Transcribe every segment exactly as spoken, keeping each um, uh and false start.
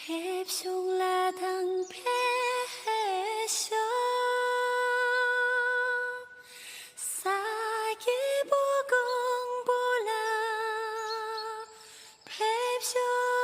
ཕེབས་ཤོག་ལ་དང་ཕེབས་ཤོག་ས་སྐྱེས་བུ་ཀོང་པོ་ལ་ཕེབས་ཤོག་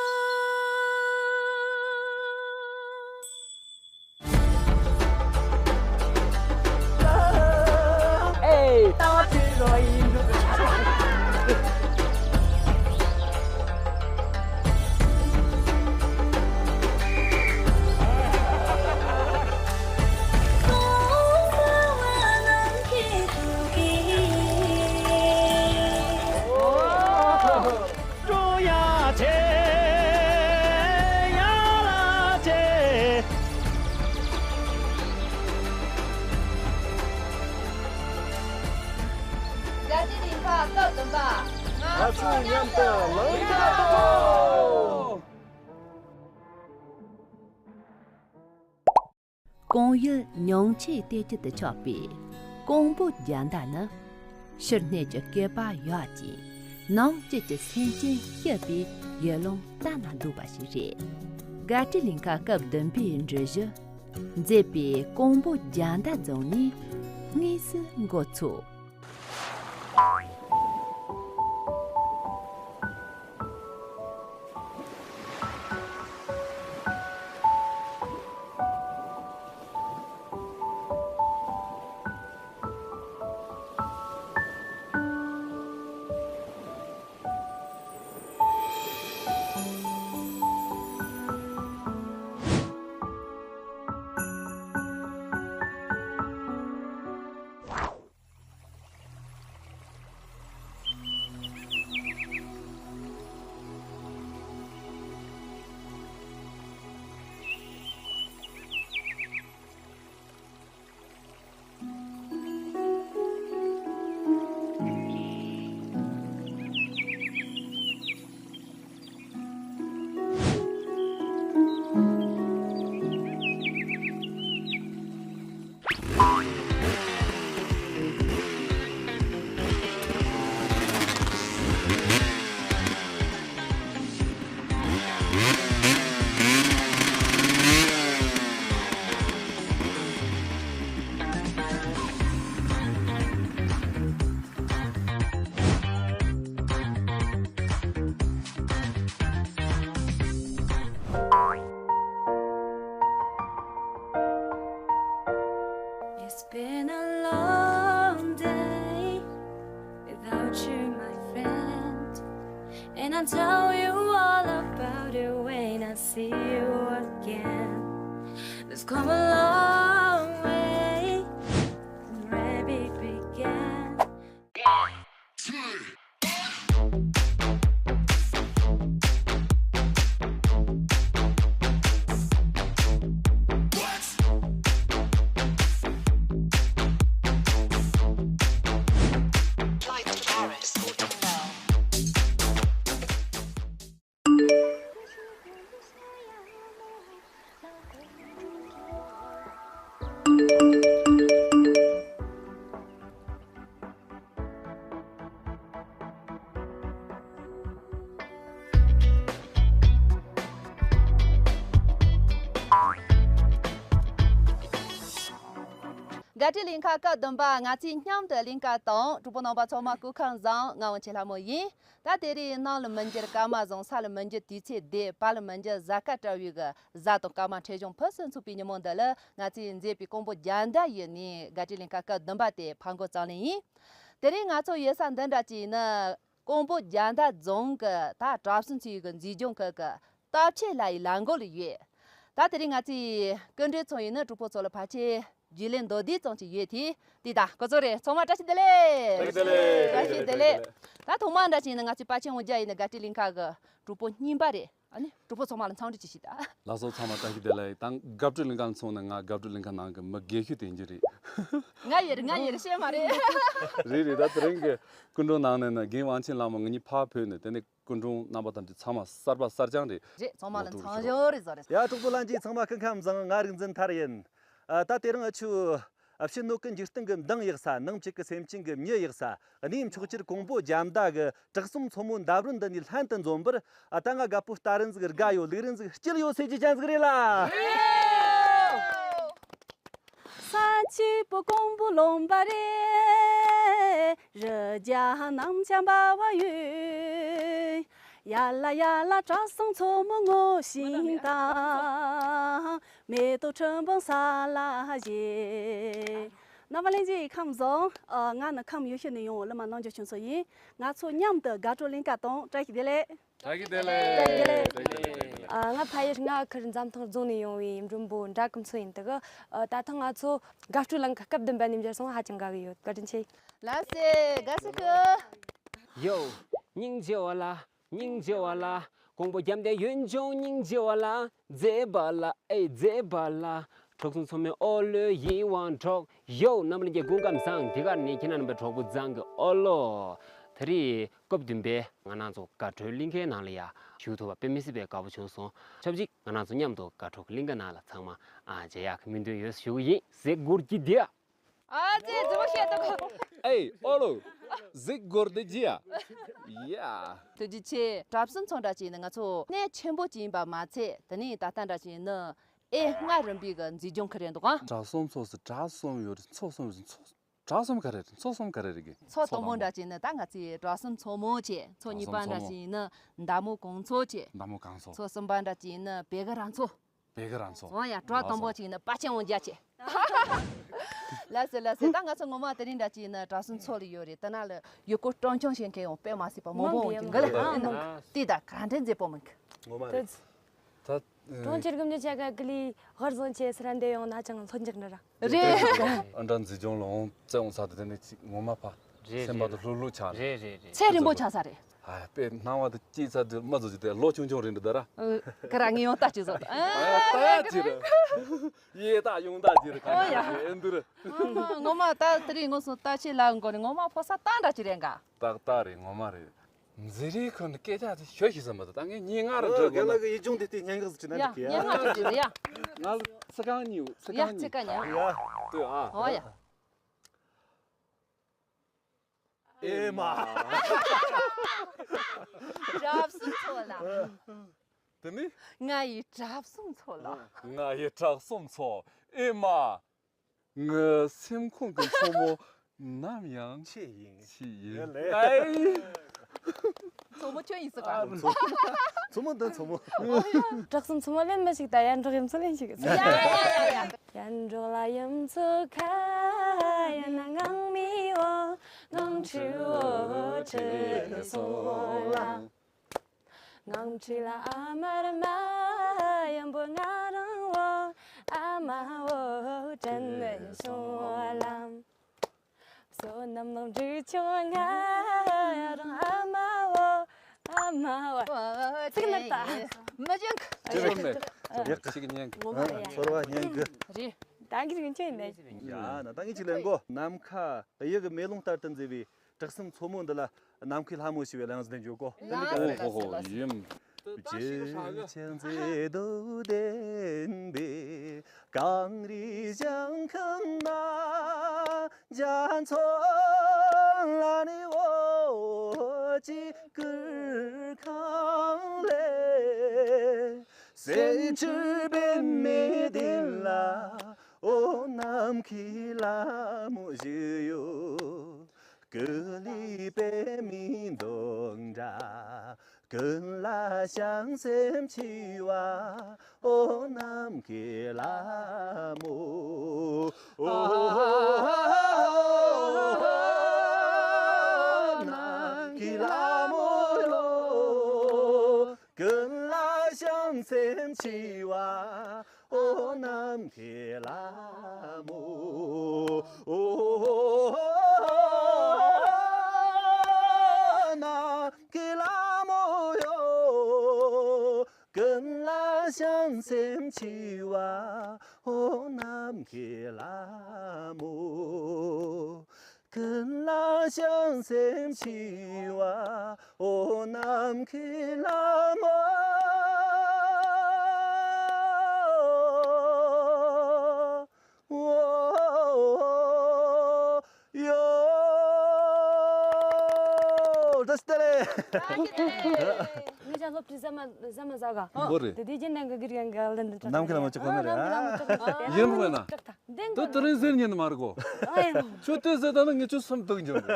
ཀྲུང་དབྱང་ཆེ། ཡ་ལ་ཆེ། དགའ་སྤྲོའི་ལིང་ག་སྐབས་བདུན་པ། ང་ཚོ་མཉམ་དུ་ལངས་ཀྱི་འདུག་ཀོང་ཡུལ་ཉུང་ཆེའི་གཏེར་ཁྱུ་དུ་ཆགས་པའི་ཀོང་པོ་རྒྱལ་ཟླ་ནི། ཕྱི་སྣོད་ཀྱི་བསྐལ་པ་ཡོད་ཅིང་ནང་བཅུད་ཀྱི་སེམས་ཅན་སྐྱིད་པའི་ཡུལ་ལུང་བལྟ་ན་སྡུག་པ་ཞིག་རེད། དགའ་སྤྲོའི་ལིང་ག་སྐབས་བདུན་པའི་འགྲུལ་བཞུད་མཛེས་པའི་ཀོང་པོ་རྒྱལ་ཟླ་རྫོང་ནས་དངོས་སུ་འགོ་ཚུགས། It's been a long day without you, my friend. And I'll tell you all about it when I see you again. We've come a long way from where we began. དགའ་སྤྲོའི་ལིང་ག་སྐབས་བདུན་པ། ང་ཚོས་མཉམ་དུ་ལིང་ག་དང་། གྲོགས་པོ་རྣམ་པ་ཚང་མ་སྐུ་ཁམས་བཟང་། ང་དབང་ཆེན་ལྷ་མོ་ཡིན། ད་དེ་རིང་ནམ་ལ་མི་འགྱུར་སྐར་མ་བཟང་། ས་ལ་མི་འགྱུར་དུས་ཚོད་བདེ། བར་ལ་མི་འགྱུར་གཟའ་སྐར་བཀྲ་བའི་གི་གཟའ་དང་སྐར་མ་འཕྲོད་བྱུང་ཕུན་སུམ་ཚོགས་པའི་ཉིན་མོ་འདི་ལ། ང་ཚོས་མཛེས་པའི་ཀོང་པོ་རྒྱལ་ཟླ་ཡུལ་ནས་དགའ་སྤྲོའི་ལིང་ག་སྐབས་བདུན་པ་དེ་ཕར་འགོ་བརྩམས་ལེ་ཡིན། དེ་རིང་ང་ཚོ་ཡོད་ས་འདི་འདྲ་ཅིག་ནི། ཀོང་པོ་རྒྱལ་ཟླ་རྫོང་གི་ད་གྲྭ་བཙུན་ཚོའི་གི་མཛེས་ལྗོངས་ཁུལ་གི་སྟབས་ཆེ་ལ་ཡི་ལ་མགོ་ལ་ཡོད། ད་དེ་རིང་ང་ཚོའི་སྐུ་མགྲོན་ཚོ་ཡིན་ནི་གྲོགས་པོ་ཚོ་ལ་ཕལ་ཆེར་རྒྱུས་ལོན་མདོར་བསྡུས་ཙམ་ཅིག་ཡོད་དེ། དེ་ད་ཁོ་ཚོ་རེད། ཚང་མ་བཀྲ་ཤིས་བདེ་ལེགས། བཀྲ་ཤིས་བདེ་ལེགས། བཀྲ་ཤིས་བདེ་ལེགས། ད་ཐོག་མ་འདྲ་ཅིག་ཡིན་ན་ང་ཚོའི་པ་ཆེན་འོ་ཇ་ཡིན་ནི་དགའ་སྤྲོའི་གླིང་ཁ་གི་གྲོགས་པོ་རྙིང་པ་རེད། ཨ་ནི་གྲོགས་པོ་ཚང་མ་ལ་འཚམས་འདྲི་ཅིག་ཞུས་ད། ལགས་སོ། ཚང་མ་བཀྲ་ཤིས་བདེ་ལེགས། ད་དགའ་སྤྲོའི་གླིང་ཁ་ལ་སོང་ན་ང་དགའ་སྤྲོའི་གླིང་ཁ་ནང་གི་མི་རྒན་ཤོས་དེ་ཡིན་གྱི་རེད། ང་ཡིན་རེད། ང་ཡིན་རེད། བཤད་མ་རེད། རེད་རེད། ད་དེ་རིང་གི་སྐུ་མགྲོན་ནང་ནས་ནི་རྒན་དབང་ཆེན་ལྷ་མོ་ང་གཉིས་ཕར་བོད་ནས། དེ་ནས་སྐུ་མགྲོན་རྣམ་པ་ཐམས་ཅད་ཚང་མ་གསར་པ་གསར་རྐྱང་རེད། རེད། ཚང་མ་ལ་འཚམས་ཞོར་རེད་བཟོ་རེད། ཡ། གྲོགས་པོ་ལྷན་རྒྱས་ཚང་མ་སྐུ་ཁམས་བཟང་། ང་རིག་འཛིན་ཐར་ཡིན། ཨ། ད་དེ་རིང་ཨ་ཆུ་ ཕྱི་སྣོད་ཀྱི་འཇིག་རྟེན་གྱི་མདངས་ཡག་ས། ནང་བཅུད་ཀྱི་སེམས་ཅན་གྱི་མྱི་ཡག་ས། གནས་མཆོག་གྱུར་ཀོང་པོ་རྒྱ་མདའ་གི་བྲག་གསུམ་མཚོ་མོ་འདབས་རོལ་འདི་ནས་ལྷན་དུ་འཛོམས་པར། ཨ། ད་ང་དགའ་པོ་ལྟ་རིན་ཟིག་དགའ་ཡོད། ལུག་རིན་ཟིག་སྐྱིད་ཡོད་ཟེར་རྒྱུ་ཅན་ཟིག་རེད་ལ། ས་གཅིག་པུ་ཀོང་པོ་ལུང་པ་རེད། རི་རྒྱལ་གནམ་ལྕགས་འབར་བ་ཡོད། ཡ་ལ་ཡ་ལ་བྲག་གསུམ་མཚོ་མོ་ངོ་ཤེས་དང་། མེ་ཏོག་ཁྲི་འབུམ་ས་ལ་བཞད། རྣམ་པ་ལྷན་རྒྱས་ཁམས་བཟང་། ཨ། ང་ནི་ཁམས་ཡུལ་ཤུལ་ནས་ཡོང་བ་གླུ་མ་རྣམ་འགྱུར་ཆོས་མཚོ་ཡིན། ང་ཚོ་མཉམ་དུ་དགའ་སྤྲོ་གླིང་ག་དང་བཀྲ་ཤིས་བདེ་ལེགས། བཀྲ་ཤིས་བདེ་ལེགས། བཀྲ་ཤིས་བདེ་ལེགས། བཀྲ་ཤིས་བདེ་ལེགས། ཨ། ང་ཕ་ཡུལ་རྔ་ཁུལ་འཛམ་ཐང་རྫོང་ནས་ཡོང་བའི་མགྲོན་པོ་འདྲ་ཀུན་མཚོ་ཡིན་འདུག་ཨ། ད་ཐེངས་ང་ཚོ་དགའ་སྤྲོའི་གླིང་ག་སྐབས་བདུན་པ་ནས་འབྱོར་སོང་། ཧ་ཅང་དགའ་གི་ཡོད། བཀའ་དྲིན་ཆེ། ལགས་སེ། དགའ་བསུ་ཞུ། ཡོ། སྙིང་རྗེ་བ་ལ། སྙིང་རྗེ་བ་ལ། ཀོང་པོ་རྒྱ་མདའི་ཡུལ་ལྗོངས་སྙིང་རྗེ་བ་ལ། མཛེས་པ་ལ། ཨེ། མཛེས་པ་ལ། བྲག་གསུམ་མཚོ་མོའི་འོ་ལོས་ཡིད་དབང་འཕྲོག་ཡོ། རྣམ་པ་ལྷན་རྒྱས་སྐུ་ཁམས་བཟང་། དེ་གར་ནི་ཁྱེད་རྣམ་པའི་གྲོགས་པོ་བཟང་གི་ཨོ་ལོ། དེ་རིང་སྐབས་བདུན་པའི་ང་རང་ཚོ་དགའ་སྤྲོའི་གླིང་གའི་ནང་ལ་ཡ་ཞུགས་ཐུབ་པ་དཔེ་མི་སྲིད་པའི་དགའ་པོ་བྱུང་སོང་། ཆབས་ཅིག་ང་རང་ཚོ་མཉམ་དུ་དགའ་སྤྲོ་གི་གླིང་གའི་ནང་ལ་ཚང་མ། ཨ། མཇལ་ཡག་གི་སྨོན་འདུན་ཡོད་ཞུ་གི་ཡིན། གཟིགས་སྒོར་གྱི་དེ། ཨ་ཙི་ཙི་མོ་བཤད་ཐུབ། ཨེ་ཨོ་ལོ། གཟིགས་སྒོར་དེ་ཇི་ཡ། ཡ། ཐུགས་རྗེ་ཆེ། བྲག་གསུམ་མཚོ་འདྲ་ཅིག་ནི་ང་ཚོ་གནས་ཆེན་པོ་ཅིག་ཡིན་པ་མ་ཚད། དེ་ནས་ད་ལྟ་འདྲ་ཅིག་ནི་ཨེ་སྔ་རིམ་པའི་གི་མཛེས་ལྗོངས་ཁུལ་རེད་འདུག་ཨ། བྲག་གསུམ་མཚོ་ཟེར་བྲག་གསུམ་ཡོད་རེད། མཚོ་གསུམ་ཡོད་རེད། མཚོ། བྲག་གསུམ་ག་རེ་རེད། མཚོ་གསུམ་ག་རེ་རེད་གི། མཚོ་དང་པོ་འདྲ་ཅིག་ནི་ད་ང་ཚོའི་བྲག་གསུམ་མཚོ་མོ་བྱས། མཚོ་གཉིས་པ་འདྲ་ཅིག་ནི་མདའ་མོ་གངས་མཚོ་བྱས། མདའ་མོ་གངས་མཚོ། མཚོ་གསུམ་པ་འདྲ་ཅིག་ནི་བེ་ག་ར་མཚོ། བེ་ག་ར་མཚོ། འོ་ཡ། བྲག་དང་པོ་ཅིག་ནི་དཔའ་ཆེན་དབང་རྒྱལ་བྱས། ལགས་སེ་ལགས་སེ། ད་ང་ཚོ་ངོ་མ་དེ་རིང་འདྲ་ཅིག་ནི་བྲག་གསུམ་མཚོ་ལ་ཡོད་རེད། དེ་ན་ལ་ཡུལ་སྐོར་སྤྲོ་འཆམ་བྱེད་མཁན་ཡང་དཔེ་མ་སྲིད་པ་མང་པོ་ཡོང་གི་འདུག་ལ། ཨ། དེ་ད་ག་འདྲ་མཛེས་པོ་མིན་གི། ངོ་མ་རེད། ད། གྲོང་ཁྱེར་གི་མྱི་ཆ་ག་གི་ལི་ཧར་བཟང་ཆེ་སི་ར་འདེ་ཡོང་ན་ཅང་ལྷོད་འཇགས་ནི་ར། རེད། ཨ་འདྲ་མཛེས་ལྗོངས་ལ་འོང་ཙེ་འོང་ས་དེ་དེ་ནས་ཅིག་ངོ་མ་ཕ། རེད། སེམས་པ་དུ་ལྷུག་ལྷུག་ཆགས་ནས། རེད་རེད་རེད། ཚེ་རིང་པོ་ཆགས་ས་རེད། ཨ། དཔེ་སྣང་བ་དུ་སྐྱིད་ས་དུ་མ་བཟོ་ཅི་དེ་ལོ་ཆུང་ཆུང་རེད་འདུག་ད་ར། ཨ། ཁ་ར་ངས་ཡོང་ལྟ་ཅི་བཟོ། ཨ། ལྟ་ཅི་རེད། ཡེ་ད་ཡོང་ལྟ་ཅི་རེད། ཨོ་ཡ། ཨེ་འདུག་རེད། ངོ་མ་ངོ་མ་ད་དེ་རིང་ངོ་སོང་ལྟ་ཅི་ལ་འགོ་ནས་ངོ་མ་ཕོ་ས་ཏང་འདྲ་ཅི་རེད་འགའ། ཏག་ཏག་རེད། ངོ་མ་རེད། མཛེས་རིག་ཁོ་ནི་སྐད་ཆ་དེ་ཤོད་ཤི་ས་མ་ད་ད་ངས་ཉིན་ལྔ་རུ་འགྲོ་དགོས་ན། རྒན་ལགས་ཀྱི་ཡིད་ཆུང་དེ་དེ་སྙན་ངག་ཟིག་བྲིས་ན་ཡ་འགྲིག་གི་ཡ། སྙན་ངག་ཅིག་བྲིས་ཡ། ང་ལ་ཚིག་རྐང་གཉིས་ཡོད། ཚིག་ཡ་རྐང་གཉིས། ཚིག་རྐང་གཉིས། ཡ། ལྟོས་ཨ། ཨོ་ཡ། ཨེ་མ། བྲག་གསུམ་མཚོ་ལ། དེ་ནི། ང་ཡི་བྲག་གསུམ་མཚོ་ལ། ང་ཡི་བྲག་གསུམ་མཚོ། ཨེ་མ། ངའི་སེམས་ཁོང་གི་མཚོ་མོ་ནམ་ཡང་ཁྱེད་ཡིན། ཁྱེད་ཡིན། ཡ་ལེ། ཨེ། མཚོ་མོ་ཁྱོད་ཡིན་ཟེར་ག། མཚོ་མཚོ་མོ་འདི་མཚོ་མོ། བྲག་གསུམ་མཚོ་མོ་ལེན་མི་ཞིག་ད་ཡར་འབྲོག་ཡུལ་མཚོ་ལེན་ཞིག་ཡ་ཡ་ཡ་ཡ། ཡར་འབྲོག་ལ་ཡུལ་མཚོ་ཁ། ཡ་ན་ངང་མི་འོ། ངང་ཁྲི་འོ་ཁྲི་སོང་ལ། ངང་ཁྲི་ལ་ཨ་མ་ར་མ། ཡང་པོ་ང་རང་འོ། ཨ་མ་འོ་དྲན་མི་སོང་ལ། བསོད་ནམས་ལོངས་སྤྲུགས་ཆུང་ང་རང་ཨ་མ་འོ། ཨ་མ་འོ། ཚིག་ནི་ད། མི་ཅན་གི། ཅི་རུང་མེད། ཡག་གི་ཞིག་ཉན་གི། ངོ་མ་རེད། ཚོར་བ་ཉན་གི། རེད། ད་གི་རིང་ཆོས་ནས། ཡ་ན་ད་ངས་ཅིག་ལེན་གོ། ནམ་མཁའ་གཡུ་གི་མེ་ལོང་ལྟར་དུ་མཛེས་པའི་བྲག་གསུམ་མཚོ་མོ་འདི་ལ་ནམ་མཁའི་ལྷ་མོ་ཞེས་པའི་གླེང་གཞི་འཇོག་གོ། ལ་ཨོ་ཧོ་ཧོ་ཡིན། བྱེད་ཕྱིར་མཛེས་སྡུག་ལྡན་པའི་གངས་རིའི་ལྗང་ཁུ་ན། རྒྱ་མཚོ་ལ་ནི་འོ་ཅི་ཀུར་ཁང་ལས། གསེར་ཁྲི་པདྨའི་གདན་ལ་འོ་ནམ་མཁའི་ལྷ་མོ་བཞུགས་ཡོད། ཀུ་ལུ་པདྨའི་མདོངས་འདྲ། ཀུན་ལ་བྱང་སེམས་མཆིས་པ། འོ་ནམ་མཁའི་ལྷ་མོ། འོ་ནམ་མཁའི་ལྷ་མོ་ཡོ། ཀུན་ལ་བྱང་སེམས་མཆིས་པ། འོ་ནམ་མཁའི་ལྷ་མོ། འོ་ནམ་མཁའི་ལྷ་མོ་ཡོ། ཀུན་ལ་བྱང་སེམས་མཆིས་པ། འོ་ནམ་མཁའི་ལྷ་མོ། ཀུན་ལ་བྱང་སེམས་མཆིས་པ། འོ་ནམ་མཁའི་ལྷ་མོ། འོ། ངས་ཀྱང་སློབ་ཁྲིད་ཟ་མ་ཟ་མ་ཟ་ག་འོ་རེད། དེ་དུས་རྒྱུན་ནང་གི་གི་རྒན་ག་ལ་འདི་ནམ་མཁའི་ལ་མ་ཅིག་གོ་ནི་རེད། ཡིན་པ་ན། ད་དེ་རིང་ཟེར་ཉན་ནི་མ་རེད་གོ་ཁྱོད་དེ་ཟེར་ད་ན་ངས་ཁྱོད་སེམས་སྡུག་འགྱོ་གི་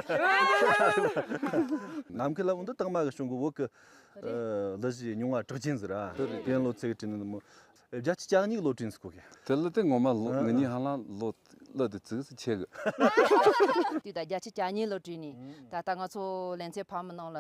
ནམ་མཁའི་ལ་འོ་འདི་རྟགས་མ་གི་བྱུང་གི་འོ་གི་ལ་ཞིག་མྱོང་བ་གྲགས་ཅན་ཟེར་ཨ། དེ་རེད། རྒན་ལོ་ཚེ་གི་དྲིན་ནི་མོ། བརྒྱད་ཅུ་གྱ་གཉིས་ལོ་དྲིན་ཟེར་གོ་གི་དེ་ལ་དེ་ངོ་མ་ལོ་ཨ་ངེད་གཉིས་ཧ་ལམ་ལོ་ལོ་དེ་ཙིག་ཙིག་ཆེ་གི་དུས་ད་བརྒྱད་ཅུ་གྱ་གཉིས་ལོ་དྲིན་ནི་ད་ལྟ་ང་ཚོ་ལེ་ཚན་ཕ་མི་ནང་ལ་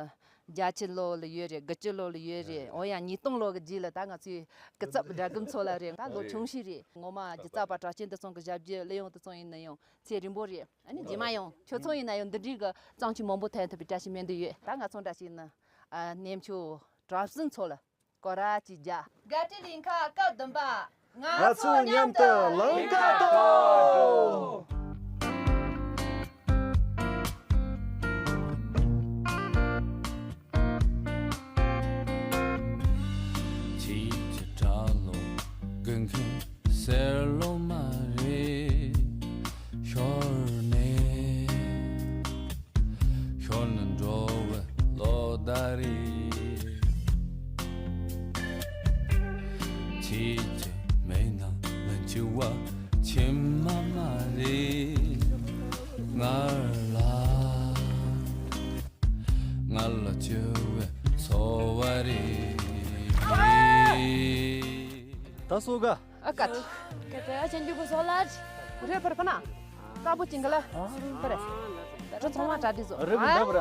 བརྒྱད་ཅུ་ལོ་ལ་ཡོད་རེད། དགུ་བཅུ་ལོ་ལ་ཡོད་རེད། འོ་ཡང་ཉིས་སྟོང་ལོ་གི་རྗེས་ལ་ད་ང་ཚོའི་སྐུ་ཚབ་སྦྲག་སྒམ་ཚོ་ལ་རེད། ད་ལོ་ཆུང་ཤོས་རེད། ངོ་མ་སྒྱུ་རྩལ་པ་གྲགས་ཅན་དེ་ཚོ་གི་ཞབས་ཕྱི་གླུ་དབྱངས་དེ་ཚོ་ཡིན་ན་ཡང་ཚེ་རིང་པོ་རེད། ཨ་ནི་རྗེས་མ་ཡང་ཁྱོད་ཚོ་ཡིན་ན་ཡང་འདི་འདྲའི་གི་བརྩམས་ཆོས་མང་པོ་ཐོན་ཐུབ་པའི་བཀྲ་ཤིས་སྨོན་འདུན་ཡོད། ད་ང་ཚོ་འདྲ་ཞིག་ནི་ཨ་ནེམ་ཆོ་གྲྭ་བཙུན་ཚོ་ལ་སྐོར་ར་ཅིག་རྒྱག་དགའ་སྤྲོའི་ལིང་ཁ་སྐབས་བདུན་པ། ང་ཚོ་མཉམ་དུ་ལིང་ཁ་གཏོང་། ཁྱེད་ཀྱི་གྲྭ་ལོ་དགེ་མཁན་ཟེར་ལོ་མ་རེད། ཤོར་ནས་ཤོར་ནས་འགྲོ་བའི་ལོ་ཟླ་རེད། ཁྱེད་ཀྱི་མེད་ན་ལན་བྱུ་བ་ཆེན་མ་མ་རེད། ང་ལ་ང་ལ་བཅོལ་བའི་འཚོ་བ་རེད། ད་སོ་ག་ཨ་ཀ་ཏི། ཀ་ཏི་ཨ་ཅན་རྒྱུ་གུ་སོ་ལ་རེད་པར་པ་ན། དཀར་པོ་ཅིང་ག་ལ། པར། ད་ཚོང་མ་གྲ་སྒྲིག་བཟོ། རི་གི་འདབས་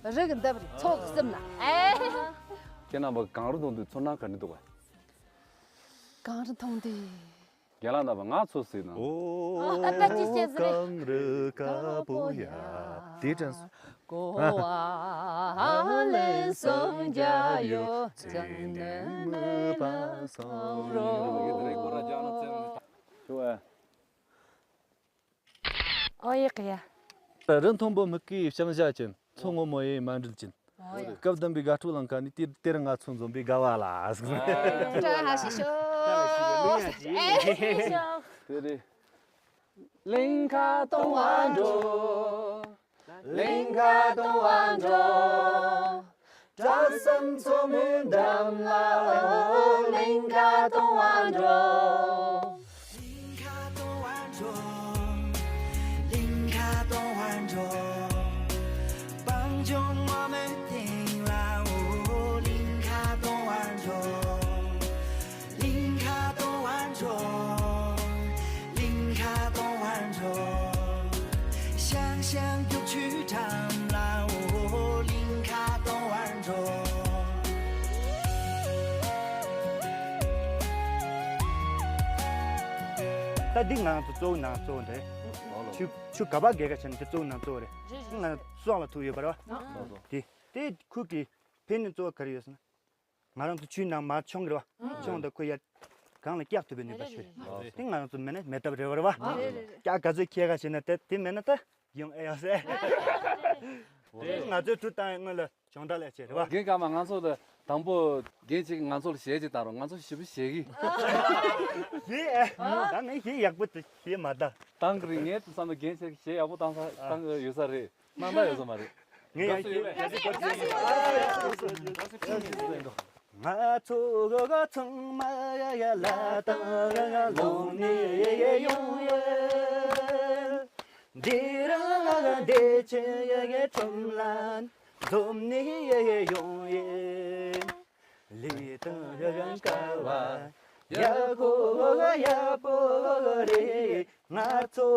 ར། རི་གི་འདབས་རི་ཚོགས་གསུམ་ན། ཨེ། ཁྱེད་རྣམ་པ་གངས་རི་མཐོང་དུས་ཚོར་སྣང་ག་འདྲ་འདུག་ག་གངས་རི་མཐོང་དུས། རྒན་ལགས་རྣམ་པ་ང་ཚོ་སྲིད་ན། ཨོ། ཨ་ད་ཅི་བྱེད་ཟེར། གངས་རི་དཀར་པོ་ཡ། དེ་དྲན་སོང་། གོ་བ་ལེན་སོང་རྒྱ་ཡོ། ཙན་དན་མི་པ་སོང་རོ། ཞུ་བ། ཨོ་ཡེ་ཀ་ཡ། རི་མཐོན་པོ་སྨུག་གུའི་ཞིང་ཞྭ་ཅན། མཚོ་སྔོན་མོ་ཡི་མཎྜལ་ཅན། ཨོ་ཡེ། སྐབས་བདུན་པའི་དགའ་སྤྲོ་ལང་ཀ་ནས་དེ་དེར་ང་ཚོ་འཛོམས་པའི་དགའ་བ་ལ། བཀྲ་ཤིས་ཤོག་དེ་རེད། ལིང་ཁ་གཏོང་བ་འགྲོ། ལིང་ཁ་གཏོང་བ་འགྲོ། གྲྭ་ཚང་ཚོགས་མིའི་འགྲམ་ལ་ལིང་ཁ་གཏོང་བ་འགྲོ། ལིང་ཁ་གཏོང་བ་འགྲོ། ལིང་ཁ་གཏོང་བ་འགྲོ། སྤང་ལྗོངས་ངོ་མའི་སྟེང་ལ་ལིང་ཁ་གཏོང་བ་འགྲོ། ལིང་ཁ་གཏོང་བར་འགྲོ། ལིང་ཁ་གཏོང་བར་འགྲོ། ཤང་ཤང་རྒྱུག་ཆུའི་འགྲམ་ལ་འོ་ལིང་ཁ་གཏོང་བར་འགྲོ། ད་འདི་ང་ཚོ་གཙོ་བོ་ནང་གཙོ་བོ་འདི་རེད། ཆུ་ཆུ་ག་པ་རྒྱལ་ཁ་ཆེ་ན་འདི་གཙོ་བོ་ནང་གཙོ་བོ་རེད། རེད་རེད། ང་སོགས་ལ་ཐུག་ཡོད་པ་རེད་བ། དེ་དེ་ཁུལ་གྱི་ཕན་ནུས་གཙོ་བོ་ག་རེ་ཡོད་ཟེར་ན། ང་རང་ཚོ་ཆུའི་ནང་མར་མཆོང་གི་རེད་བ། མཆོང་དང་ཁོ་ཡར་གངས་ལ་བཀྱག་ཐུབ་པའི་ནུས་པ་ཞིག་རེད། དེ་ང་རང་ཚོ་མེད་ན་མེད་ཐབས་རེད་བ་རེད་བ། བཀྱག་ག་ཚོད་ཁྱེར་ག་བྱས་ན་དེ་དེ་མེད་ན་ད་ཡོང་ཨེ་ཡོང་ཟེར། དེ་ང་ཚོའི་གྲུ་བཏང་ཡ་སྔོན་ལ་སྦྱོང་བརྡར་ལས་བྱས་རེད་བ། རྒན་ཀརྨ་ང་ཚོ་ལ་དང་པོ་རྒན་གཅིག་ང་ཚོ་ལ་གཞས་གཅིག་བཏང་རོགས། ང་ཚོ་ཞེ་པོ་གཞས་གི། གཞས་ཨེ། ད་ངས་གཞས་ཡག་པོ་དེ་གཞས་མ་བཏང་། བཏང་གི་རེད། ངས་དེ་བསམ་ན་རྒན་གཅིག་གཞས་ཡག་པོ་བཏང་ས་བཏང་གི་ཡོད་ས་རེད། རྣམ་པ་ཡོད་ས་མ་རེད། ངས་ཡང་ཡག་པོ་ཡོད་པས། ང་ཚོ་ཚང་མ་ཡ་ལ་དང་ལོག་ནས་ཡོང་ཡོད། འདི་རང་བདེ་ཆེན་ཁྲོམ་ལ་འཛོམས་ནས་ཡོང་ཡོད། ལི་ཏང་ཡ་ཡང་ཀ་བ་ཡ་གོ་ཡ་པོ་རེ། ང་ཚོ་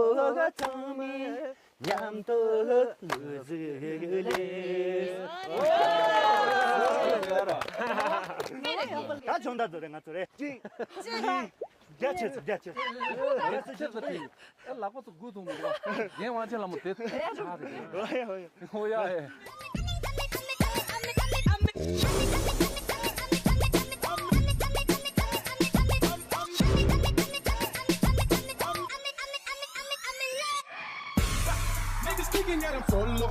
ཚང་མས་མཉམ་དུ་ལུས་ཟིག་ལས། ད་སྦྱོང་བརྡར་བཟོ་རེད་ང་ཚོ་རེད། གཅིག་གཉིས། རྒྱ་ཆེ་ཚུལ་རྒྱ་ཆེ་ཚུལ། ལག་པ་ཚོ་དགུ་ཐུང་མི་འདུག་རྒན་དབང་ཆེན་ལྷ་མོ་དེ་ཆགས་རེད། ཨོ་ཡ་ཨེ། Niggas speaking that I'm solo.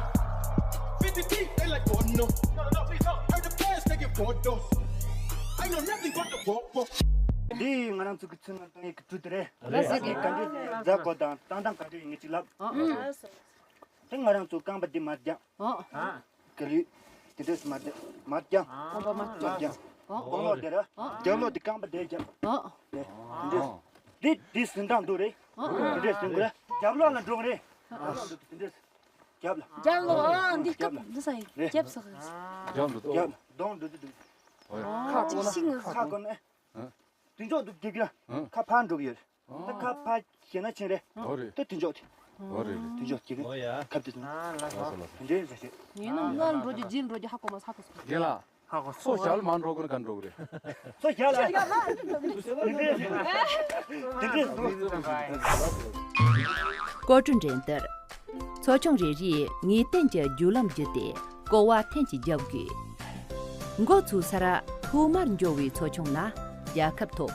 fifty deep, they like porno. No, no, please don't. Heard the fans taking photos. I know nothing but the walk, walk. འདི་ང་རང་ཚོ་གི་ཚུལ་ནང་བཏང་ཡིག་གི་གྲུ་དེ་རེད། རེད། ག་འདྲ་རྫ་གོ་དང་བཏང་སྟངས་ག་འདྲ་ཡིན་ངེས་ཅིག་ལབ། ཨ། དེ་ང་རང་ཚོ་རྐང་པ་འདི་མར་རྒྱག་ཨ། ག་ལུས། དེ་འདྲས་མར་བརྒྱབ། མར་བརྒྱབ། ཨོ་བ་མར་བརྒྱབ། བརྒྱབ། ཨོ། གོང་ལོག་དེ་ར། ཨོ། རྒྱབ་ལོག་དེ་རྐང་པ་དེ་བརྒྱབ། ཨོ། དེ་འདྲས། འདི་འདི་ཟིན་སྟངས་འདུག་རེད། ཨོ། དེ་འདྲས་ཟིན་དགོས་རེད། རྒྱབ་ལོག་ལ་འགྲོ་གི་རེད། ཨོ། དེ་འདྲས། རྒྱབ་ལ། རྒྱབ་ལོག་ཨ་འདི་རྒྱབ་ལ། སྐབས་འདི་ས་ཡིན། རེད། རྒྱབ་ས་གི། རྒྱབ་ལ་འགྲོ། རྒྱབ་ལ་གདོང་འགྲོ་དུས་འདུག་ཨོ། ཁ་ཅིག་ཤིག་ང་ཁ་ཁ་གོ་ནས། ཨ། དེ་འཇོག་འདུག་དེ་གི། ཨ། ཁ་ཕར་འགྲོ་གི་ཡོད། ད་ཁ་ཕར་བྱས་ན་ཕྱིན་རེད། ཨོ་རེད། ད་དེ་འཇོག་དེ། ཨོ་རེད་རེད། དེ་འཇོག་དེ་གི། ཨོ་ཡ། ཁབ་དེ་ཚོ། ཨ་ལ་སོ། ལ་སོ། དེ་འདྲའི་རེད་རེད། ངས་ནམ་སྔར་འགྲོ་རྒྱུ་རྗེས་འགྲོ་རྒྱུ་ཧ་གོ་མ་ཧ་གོ་སོང་། རྒན་ལགས། ཧ་གོ་སོང་། སོ་ཞར་མ་འགྲོ་གི་ན་ག་འགྲོ་གི་རེད། སོ་ཞར་ལ། དེ་འདྲའི་དེ་འདྲའི་འདུག་ཀོ་ཀྲུ་འགྲན་བསྡུར། ཚོ་ཆུང་རེ་རེས་ངེས་གཏན་གྱི་རྒྱུ་ལམ་བརྒྱུད་དེ་ཀོ་བ་ཐེངས་གཅིག་བརྒྱབ་དགོས། འགོ་ཚུགས་སར་ཐོག་མར་འབྱོར་བའི་ཚོ་ཆུང་ལ་རྒྱལ་ཁ་ཐོབ།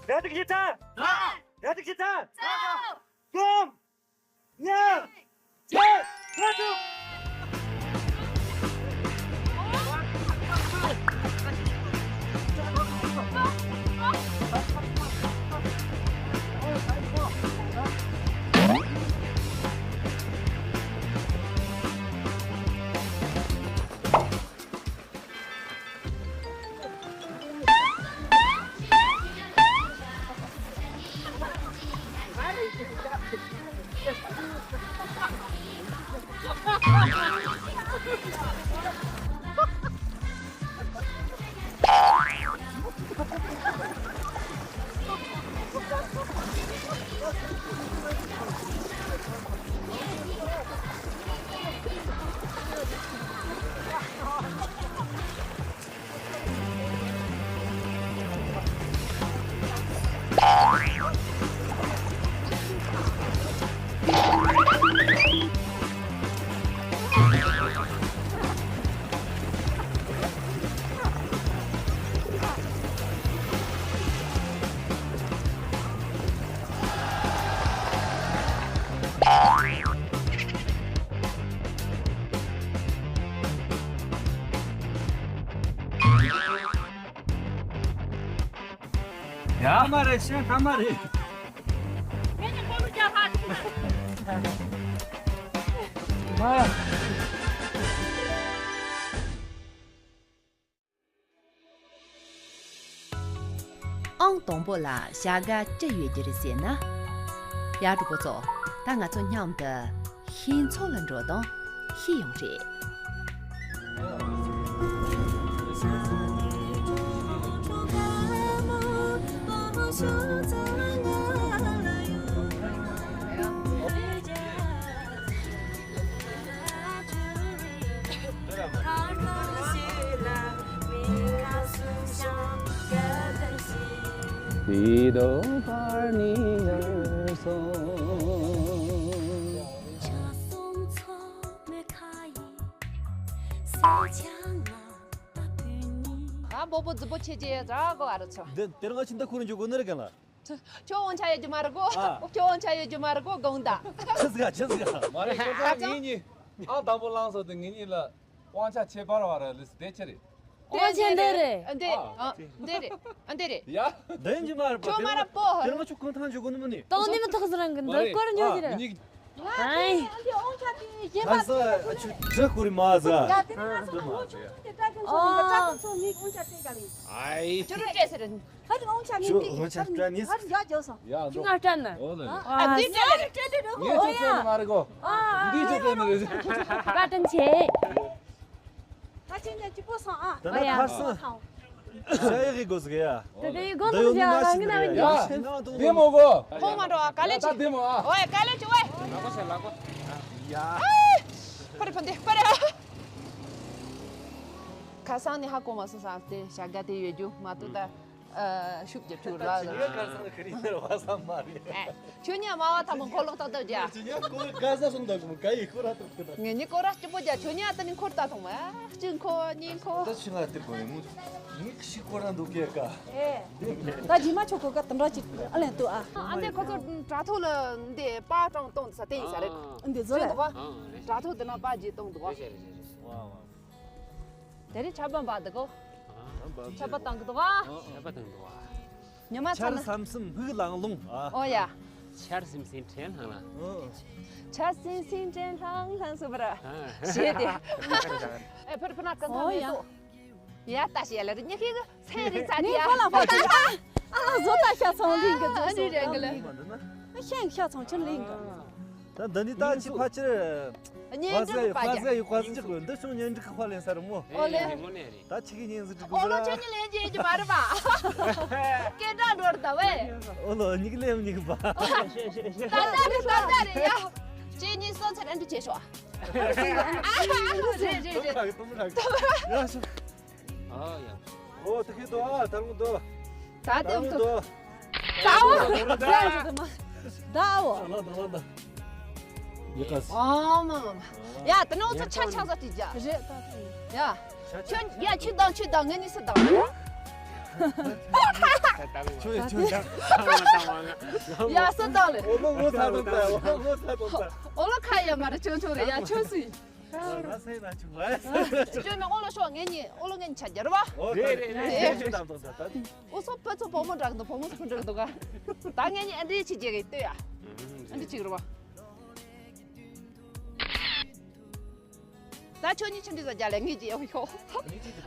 ར་ཏིག་ཞིབ་ཚགས། ར་ཏིག་ཞིབ་ཚགས། གསུམ། གཉིས། བརྒྱད། ལྔ་དྲུག་ཡ་མ་རེད། ཤེས་ཐ་མ་རེད། ངས་ནི་ཁོ་ལ་རྒྱག་ཧ་ཐུག་མ། ཨང་དང་པོ་ལ་བྱ་དགའ་ཅི་ཡོད་ཀྱི་རེད་ཟེར་ན། ཡ་གྲོགས་པོ་ཚོ། ད་ང་ཚོ་མཉམ་དུ་ཤིང་ཚོགས་ལ་འགྲོ་དང་ཤི་ཡོང་རེད། ཨ་སྦོམ་པོ་རྫིག་པོ་ཆེ་ཆེ་ར་གོ་ཨ་རོ་ཆོ། འདི་དེ་རིང་ང་ཕྱི་ཟླ་ཁོ་རང་འཇུག་གོ་ནི་རེད་ག་ལ། ཁྱོད་དབང་ཆ་ཡོད་རྒྱུ་མ་རེད་གོ། ཨ། ཁྱོད་དབང་ཆ་ཡོད་རྒྱུ་མ་རེད་གོ་དགོངས་དག་ཆི་ཟིག་ཆི་ཟིག་མ་རེད་ཁྱོད་ཚོ་ངེད་གཉིས་ཨང་དང་པོ་བླངས་སོང་དུས་ངེད་གཉིས་ལ་དབང་ཆ་ཁྱད་པར་བ་རེད་ལུས་དེ་ཆི་རེད། དབང་ཆ་འདི་རེད། འདི་ཨ། འདི་རེད། ཨ་འདི་རེད། ཡ། འདི་ཡིན་གྱི་མ་རེད་པ། ཁྱོད་མ་རེད་པོ། དེ་ང་ཆུ་གང་ཐང་འཇུག་གོ་ནི་མིན་ནི། དང་ནི་མི་ཐག་ཟ་རང་གི་འདི་སྐོར་ཉོ་གི་རེད། ཨ། ཨ་ཨ་འདི་དབང་ཆ་དེ་གཞན་པ་ཨ་ས་ཨ་ཆུ་ཁྲི་ཁོ་རི་མ་ཟ། ཡ་དེ་ནས་ང་ཚོ་ལོ་ཆུང་ཆུང་དེ་སྐྲ་གི་ཚོ་ནི་སྐྲ་གི་ཚོ་ངའི་དབང་ཆ་སྤྲད་ག་ལ་ཡིན། ཨའི། ཁྱོད་རང་སྤྲད་ཟེར་རེད། ཧ་རི་དབང་ཆ་མི་ཁྱོད་དེ་དབང་ཆ་སྤྲད་ནི། ཧ་རི་ཡ་རྒྱོ་སོང་། ཡ་ཁྱོད་ང་སྤྲད་ན། ཨོ་ལ་ལ། ཨ་འདི་སྤྲད་ལེ། སྤྲད་ལེ་རོ། ངས་ཁྱོད་སྤྲད་ནི་མ་རེད་གོ། ཨ་འདི་ཁྱོད་སྤྲད་ནི་རེད། བཀའ་དྲིན་ཆེ། ད་ཁྱེད་ཉིད་སྐྱིད་པོ་སོང་ཨ། ད་ནི་ཨ་ཡ། ཁར་སང་། ཤ་ཡག་གི་དགོས་ཟིག་ཡ། དེ་དེ་ཡི་དགོན་དུ་ཡ་རང་གི་ནང་ཡ། ཡ། དེ་མོ་གོ། ཁོང་མ་འགྲོ་ཨ་ག་ལེ་ཡ་ད་ཅི། དེ་མོ་ཨ། ཨོ་ཡ་ག་ལེ་ཅི་ཨོ་ཡ། ལག་པ་ཤ་ལག་པ། ཡ། ཨེ། པར་ཕན་དེ་པར་ཡ། ཁ་སང་ནི་ཧ་གོ་མ་སོང་ས་དེ་བྱ་དགའ་དེ་ཡོད་རྒྱུ་མ་གཏོགས་ད། ཨ། ཤུགས་ཀྱི་ཁྲུ་ལ། ཁྱོད་ཉིད་ཁར་སང་ཁ་རི་ནེར་བ་ས་མ་རེད། ཨ། ཁྱོད་ཉིད་མ་བ་ཐ་མ་ཁོ་ལོག་ཏག་ཏག་རྒྱ། ཁྱོད་ཉིད་ཁོ་ག་ས་སོང་ད་ཁོ་ག་ཡི་ཁོ་ར་ཏག་ཏག་ད། ངེད་གཉིས་ཁོ་ར་སྐྱིད་པོ་རྒྱ། ཁྱོད་ཉིད་ཨ་ད་ནི་ཁོར་ལྟ་ཐོང་མ། ཨ། གཅིག་ཁོ་གཉིས་ཁོ། ད་ཆུ་ང་དེ་ཁོ་ཡིན་མོ། ངས་ཤི་ཁོ་ར་འདུག་སྐད་ཀ། ཨེ། ད་རྗེས་མ་ཆོ་ཁོ་ག་དམ་ར་ཅིག་ཨ་ལེན་ཏུ་ཨ། ཨ་འདི་ཁོ་ཚོ་དྲ་ཐོག་ལ་འདི་པ་ཀྲང་གཏོང་ས་དེ་ཡིན་ས་རེད། འདི་བཟོ་ལ། དྲ་ཐོག་འདི་ན་པ་རྗེས་གཏོང་འདུག་བ། དེ་རིང་ཆར་པ་འབབ་འདུག་གོ། ཆར་པ་བཏང་གི་འདུག་ག་ཆར་པ་བཏང་འདུག་ག་ཉི་མ་ཚ་ན། ཆར་སམ་སམ་སྨུག་ལང་ལོང་ཨ། ཨོ་ཡ། ཆར་ཟིམ་ཟིམ་དྲན་ལྷང་ལྷང་། ཨོ། ཆར་ཟིམ་ཟིམ་དྲན་ལྷང་ལྷང་སུ་བར། ཨ། ཞེས་ཏེ། ཨེ་ཕར་ཕུ་ན་ཀན་ཐང་ཨོ་མེད་ཡ། དོ། ཡ་ལྟ་ཞེས་ལ་རི་ཉི་ཁེ་གི་སེ་རི་ཚ་ནི་ཡ། ཁོ་ལ་ཕ་ཏ་ཨ་ལ་བཟོ་ལྟ་ཤ་ཚང་ལིང་གི་ཨ་ནི་རེད་གི་ལ། ཤ་ཤ་ཚང་ཆུ་ལིང་གི། ད་འདི་ནི་ད་ཅི་ཕ་ཆེར། གཉེན་སྒྲིག་པ་ཀ་ཟེ་ཡི་ཀ་ཟེ་ཅིག་འདི་ཤོང་གཉེན་སྒྲིག་གི་ཁ་ལེན་ས་རུ་མོ། ཨོ་ལེ། ད་ཆི་གི་གཉེན་ཟིག་སྒྲིག་ཨོ་ལོ་གི་ཁྱོད་གཉིས་ལེན་རྒྱུ་ཡིན་གྱི་མ་རེད་པ། སྐད་གྲགས་འགྲོ་རེད་ད་བས། ཨོ་ལོ་གཉིས་ཀ་ལེན་གཉིས་ཀ་པ། ད་ལྟ་རེད་ད་ལྟ་རེད་ཡ། ཁྱེད་གཉིས་སོང་ཚེ་རན་དུ་བྱེད་ཤོག་ཨ་རེད་རེད་རེད། ཡ་ཤོག་ཨ་ཡ། ཨོ་དེ་ཁེ་དོ་ཨ་ད་རུང་དོ། ད་ལྟ་དེ་དོ། ད་འོ། ད་འོ། ད་ལ་ད་ལ་ད། ཡི་ཀ་སི། ཨ་མ་མ་མ། ཡ་ད་ནི་འོ་ཚོ་ཆ་ཆ་ས་ཏི་ཇ། རེད་ད་ད། ཡ། ཁྱོད་ཡ་ཁྱོད་དང་ཁྱོད་དང་ངེད་གཉིས་སུ་དང་། ཁྱོད་ཁྱོད་ད། ཡ་སུ་དང་ལེ། འོ་ལོ་འོ་ཚ་དང་ད་འོ་ལོ་འོ་ཚ་དང་ད། འོ་ལོ་ཁ་ཡ་མ་རེད་ཁྱོད་ཁྱོད་རེད་ཡ་ཁྱོད་སུ་ཡིན། ང་སེ་ན་ཆུང་བ། ཁྱོད་ནི་འོ་ལོ་ཤོག་ངེད་གཉིས་འོ་ལོ་ངེད་གཉིས་ཆ་རྒྱར་བ། ཨོ་རེད་རེད་རེད། ཁྱོད་ད་དང་ད་ད། འུ་ཚོ་བུ་ཚོ་བུ་མོ་འདྲ་གི་འདུག་བུ་མོ་ཚོ་ཁུ་འདྲ་གི་འདུག་ག་ད་ངེད་གཉིས་ཨ་འདྲེ་ཆི་རྒྱག་གི་ལྟོས་ཡ། ཨ་འདྲེ་ཆི་གི་རེད་བ། ད་ཁྱོད་གཉིས་ཆི་འདྲེ་ཟ་རྒྱ་ལས་ངེད་ཀྱི་ཡོ་ཡོ།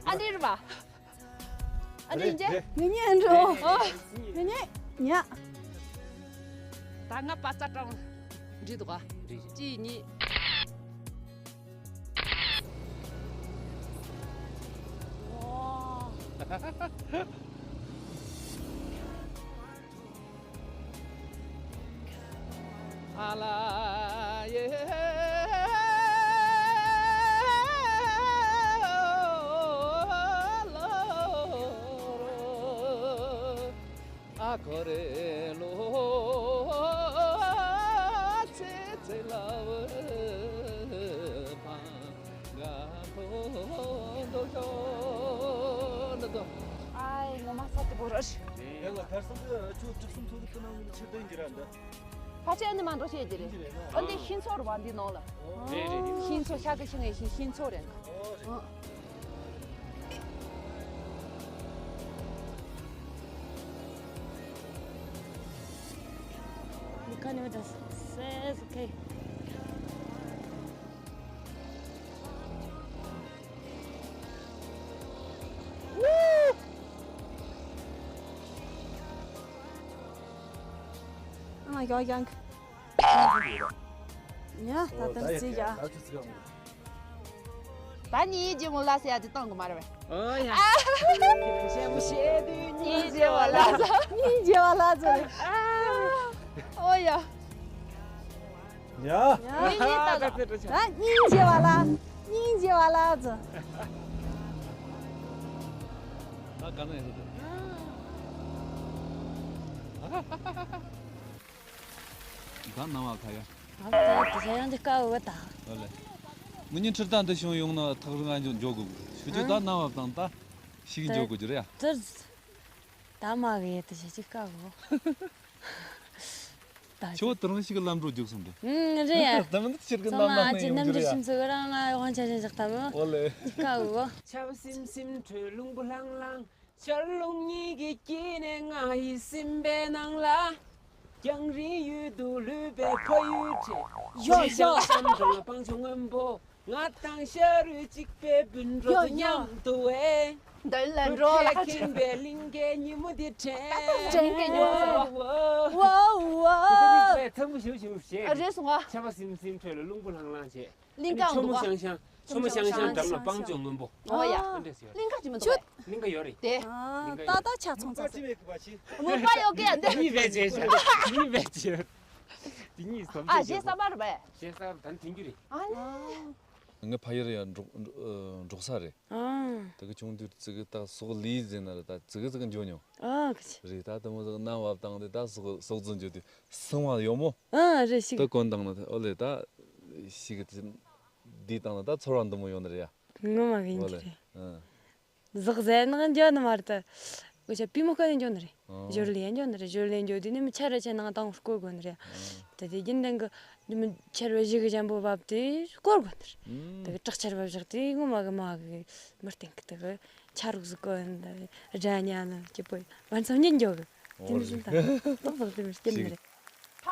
ཨ་འདྲེ་རེད་བ། ཨ་འདྲེ་རེད་འཇེ། ངེད་གཉིས་ཨ་འདྲེ་འོ། ཨ། ངེད་གཉིས་ཉ། ད་ང་པ་ཙ་ཀྲང་འདྲེ་འདུག་ག་གཅིག་གཉིས། ཨ་ལ་ཡེ་ལོ། ཨ་ཁོ་རེ་ལོ། ཚེ་ཚེ་ལ་བུ་ཕ་ག་ཐོ་འདོ་ཤོ་འདོ་དོ། ཨའི་ངོ་མ་ས་ཏི་བོ་ར་ཤི། ཡ་ལ་ཁར་སང་གི་ཆུ་དྲུག་གསུམ་ཚོ་གི་ཏུ་ནང་གི་ཆུ་ཏན་གྱི་ར་འདི། ཕ་ཆེ་ཨ་ནི་མ་འགྲོ་ཤེས་ཀྱི་རེད། ཨ་འདི་ཤིང་ཚོར་བ་འདི་ནང་ལ། རེད་རེད་རེད། ཤིང་ཚོ་ཤ་གི་ཤིང་ངའི་ཤིང་ཤིང་ཚོ་རེད། ཨ། You can't even just say it's okay. ཨ་ཡ་ཡང་། ཉ་ད་ད་ཟི་ཡ། ད་ཉིད་ཀྱི་མོ་ལ་ཟེར་ཡ་དེ་གཏོང་གི་མ་རེད་པས། ཨོ་ཡ། ཞེ་མོ་ཞེ་དུས་ཉིད་ཀྱི་མོ་ལ་ཟེར། ཉིད་ཀྱི་མོ་ལ་ཟེར། ཨོ་ཡ། ཡ། ཉིད་ཉིད་ད་ད། ད་སྙིང་རྗེ་བ་ལ། སྙིང་རྗེ་བ་ལ་ཟེར། ད་ག་ནས་ཡོད་དེ། ད་ནང་བ་ཁ་ཡ། ད་ད་ད་ཡང་འདི་དཀའ་བོ་ད། ཨོ་ལེ། ངུ་ཉིན་ཁྲིར་ད་འདི་བྱུང་ཡོང་ན་ཐག་རིང་ང་འཇོག་དགོས། ཤུ་ཅོ་ད་ནང་བ་དང་ད་ཤིག་འཇོག་དགོས་རྒྱུ་རེད་ཡ། ད་མ་གི་ཡེ་ད་ཞེ་ཅིག་དཀའ་བོ། ད་ཁྱོད་ད་རང་ཞིག་ལམ་འགྲོ་རྒྱུགས་སོང་འདི། ཨང་རེད་ཡ། ད་མི་འདི་ཕྱིར་གི་ཚང་མ་ནང་ལ་ཨ་ཅེ་ཡོང་རྣམ་རྒྱུ་འགྲུལ་རེད་ཡ། ཤིན་ཚུ་གི་རང་ང་དབང་ཆ་ཞིག་བཞག་ད་མོ། ཨོ་ལེ། དཀའ་བོ། ཆར་པ་སིམ་སིམ་འཕྲོས་རླུང་བུ་ལྷང་ལྷང་། ཆར་རླུང་གཉིས་ཀྱི་དཀྱིལ་ནས་ང་ཡི་སེམས་པའི་ནང་ལ། རྒྱང་རིང་ཡུལ་དུ་ལུས་པའི་ཕ་ཡུལ་བྲལ། ཡོ་ཡོ། བྱང་སེམས་དང་སྤང་ཆུ་སྔོན་པོ། ང་དང་ཤ་རུས་གཅིག་པའི་སྤུན་གྲོགས་ཚོ་མཉམ་དུ་བས། མདུན་ལ་འགྲོ་ལ་ཁེངས་པའི་གླིང་གའི་ཉིན་མོ་འདི་དྲན། དྲན་གི་ཉོ། ཝའོ་ཝའོ། དེ་ཚོ་རིག་པའི་ཐལ་མོ་ཞུ་ཞུ་བྱས། ཨ་རེད་སོང་ཨ། ཆར་པ་སིམ་སིམ་འཕྲོས་ལ་རླུང་བུ་ལྷང་ལྷང་བྱས། གླིང་ག་ཆུ་མོ་འདུག་ག་ཤང་ཤང་། ཆུ་མོ་ཤང་ཤང་འགྲམ་ལ་སྤང་ལྗོངས་སྔོན་པོ། ཨོ་ཡ། ཨ་འདྲས་ཡོད། གླིང་ག་ཅི་མི་འདུག་གས། གླིང་ག་ཡོད་རེད། དེ། ཨ་ད་ད་ཆ་ཚང་ཚང་། མུ་པ་ཡོད་གས་འདི། གཉིས་བས་བྱས་ཤག་གཉིས་བས་བྱས། དེ་གཉིས་བསམ་ཨ་གཞས་གསར་པ་རེད་པས། གཞས་གསར་པ་ད་ནི་དེང་རྒྱུ་རེད། ཨ་ལེ། ངའི་ཕ་ཡུལ་ཡང་འབྲོག་འབྲོག་ས་རེད། ཨ། དེ་གི་ཆུང་དུས་ཙི་གི་ད་ཟོག་ལུས་ཟིན་ན་རེད། ད་ཙི་གི་ཙི་གི་འགྱོ་མྱོང་། ཨ་གི་ཅི། རེད། ད་དེ་མོ་ཟོག་གནམ་བབས་བཏང་དེ་ད་ཟོག་ཟོག་རྫི་འགྱོ་དུས་སྲང་བ་ཡོད་མོ། ཨ་རེད་ཞིག་ད་གོན་བཏང་ན་ཨོ་ལེ་ད་ཞིག་གི་དེ་བཏང་ན་ད་ཚོར་བ་འདི་མོ་ཡོང་ནི་རེད་ཡ། ངོ་མ་གི་ཨོ་ལེ། འདི་རེད། ཨ། ཟོག་ཟན་ནང་འགྱོ་ནི་མ་རེད་ད། འུ་ཅག་པུས་མོ་བཀལ་ནས་འགྱོ་ནི་རེད། ཨོ། ཞོར་ལས་འགྱོ་ནི་རེད། ཞོར་ལས་འགྱོ་དུས་ནི་མི་ཆར་ར་ཆེ་ནང་དང་སྐོར་དགོས་ནི་རེད། ཨོ། ད་དེ་རྒྱུན་ལྡན་གི་འདི་མི་ཆར་བ་ཞིག་གི་ཅན་པོ་བབས་དུས་སྐོར་དགོས་ནི་རེད། ཨུམ། དེ་གི་བྲག་ཆར་བ་བཞག་དུས་ངོ་མ་གི་མ་གི་མི་སྟེང་གི་དེ་གི་ཆ་རོགས་ཟིག་གོན་ད་སྒྲ་ཉན་ནི་སྐྱིད་པོ་ཡིན། བར་མཚམས་ཉིན་འགྱོ་གི། ཨོ་དེ་ནི་ཟིན་ད་ཏོག་ཏོག་དེ་མི་སྐྱིད་ནི་རེད། ཕ་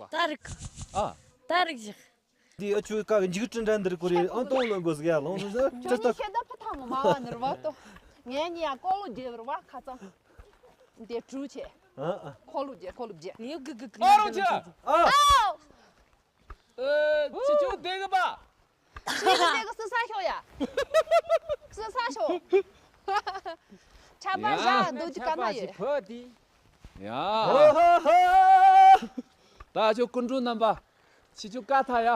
རེད་བ། ད་རིག་ཨ། ད་རིག་ཞིག་འདི་ཨ་ཆུ་ཀ་གི་འཇིག་སྤྲི་འདྲ་འདིར་ཀོ་རེ་ཨང་ཏོང་ལོན་དགོས་ཟིག་ཡ་ལོང་ཟིག་ཟིག་ཁྱོད་ཁྲི་ཏོ། ཁྱེད་ད་ཕ་ཐང་མོ་མ་བ་ནི་རེད་བ་ཏོ། ངས་ནི་ཡ་ཀོ་ལོ་རྒྱལ་བར་བ་ཁ་ཚང་། འདི་གྲུ་ཆེ། ཨ་ཨ། ཁོ་ལོ་རྒྱལ་ཁོ་ལོ་རྒྱལ། ངས་གི་གི་གི་ཨ་རོ་ཅ། ཨ། ཨ། ཨ། ཁྱི་ཆུ་དེ་གི་པ། ཁྱི་ཆུ་དེ་གི་སི་ས་ཤོ་ཡ། སི་ས་ཤོ། ཆ་པ་བཞག་འདུག་ཅི་ག་ན་ཡོད། ཡ། ཧོ་ཧོ་ཧོ། ད་ཆོ་སྐུ་མགྲོན་རྣམ་པ། ཁྱི་ཆུ་ཀ་ཐ་ཡ།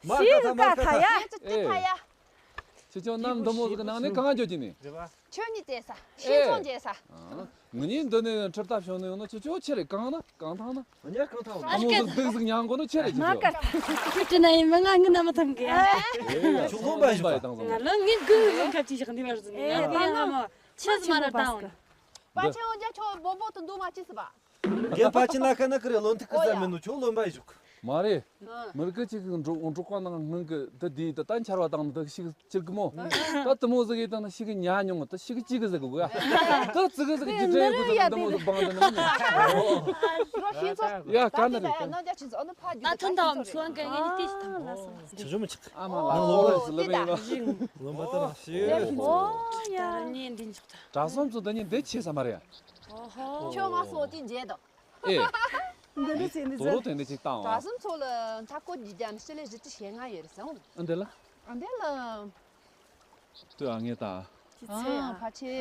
མར་ཁྱི་ཀ་ཐ་ཀ་མར་ཐ་ཡ། ཁྱི་ཆུ་ཀ་ཐ་ཡ། ཁྱི་ཆུ་གནམ་འདི་མོ་ཟིག་གི་ནང་ནས་གང་འཇོག་གི་ནི། ཁྱོད་གཉིས་བཙས་ས། ཤིང་ཚོང་བྱས་ས། ཨ། ང་གཉིས་འདི་ནས་ཁྲིར་ལྟ་བྱུང་ནས་ཡོང་ན་ཁྱི་ཆུ་ཆེ་རེད་གང་ན་གང་ཐང་ན། ང་གཉིས་གང་ཐང་ན། འདི་མོ་ཟིག་སྡུག་ཟིག་མྱངས་གོ་ནི་ཆེ་རེད་ཁྱི་མ་ཆུ། ཀར་ཁྱི་ཁྲི་ན་ཡིན་མི་ང་ངི་ན་མི་ཐམ་གི་ཨ། ཆུ་ལོན་པ་ཞིག་པ་ཡི་དང་ཟིག་ང་ལོ་ངི་གུ་ལོན་ཁ་ཅི་ཞིག་འདི་བར་ཟིན་ང་ཨེ་ད་ང་མོ་ཆི་ཟིག་མ་ར་དང་། པ་ཆེ་འོ་ཇ་ཁྱོད་བོ་བོ་དུ་འདུག་མ་ཅི་ཟིག་པ། རྒན་ཕ་ཆེ་ན་ཁ་ན་ཁི་རེ་བློ་མཐུ་ཁི་ཟ་མེད་ནོ་ཁྱོད་ལོན་པ་ཡི་ཞུག་མ་རེད། མི་རིགས་གཅིག་གི་འབྲོག་འབྲོག་པ་ནང་སྔོན་གི་དེ་དེ་ད་ད་འཆར་བ་དང་ད་ཤིག་ཅིག་གི་མོ། ད་དེ་མོ་ཟིག་ཡིན་ད་ན་ཤིག་ཉ་མྱོང་ད་ཤིག་གཅིག་གི་ཟིག་གི་གོ་ཡ། ད་ཙི་གི་ཟིག་གི་ཇི་འདྲ་ཡོད་གི་ད་དེ་མོ་ཟིག་བང་ད་ནི་མོ། རོ་ཤིང་ཚོ། ཡ་ག་ན་རེད། ད་ཐོན་དང་ཚོང་གི་ངས་ནི་ཏིས་དང་། ཆ་ཆུ་མི་ཆག་ཨ་མ་ལ་ལོ་རེ་ཟི་ལི་མེ་ཡིན་པ། ལོན་པ་ད་ཤི། ཨོ་ཡ། ད་ནི་འདི་འཇོག་ད། གྲྭ་བསམ་ཚོ་ད་ནི་འདི་ཆེ་ས་མ་རེད། ཁྱོད་མ་སོང་དེ་མཇལ་དང་། ཨེ། འདི་འདྲ་ཚེ་འདི་ཟེར། དོ་རོ་དེ་འདྲ་ཅིག་བཏང་བ། གྲྭ་བསམ་ཚོ་ལ་ཆ་ཀོ་ཇི་ཇ་ནི་ཤི་ལེ་ཞི་ཏི་ཞེ་ང་ཡོད་རེད་ཟེར། ཨ་འདི་ལ། ཨ་འདི་ལ། ལྟོས་ཨ་ངས་ད། ཨ་ཕ་ཆེ།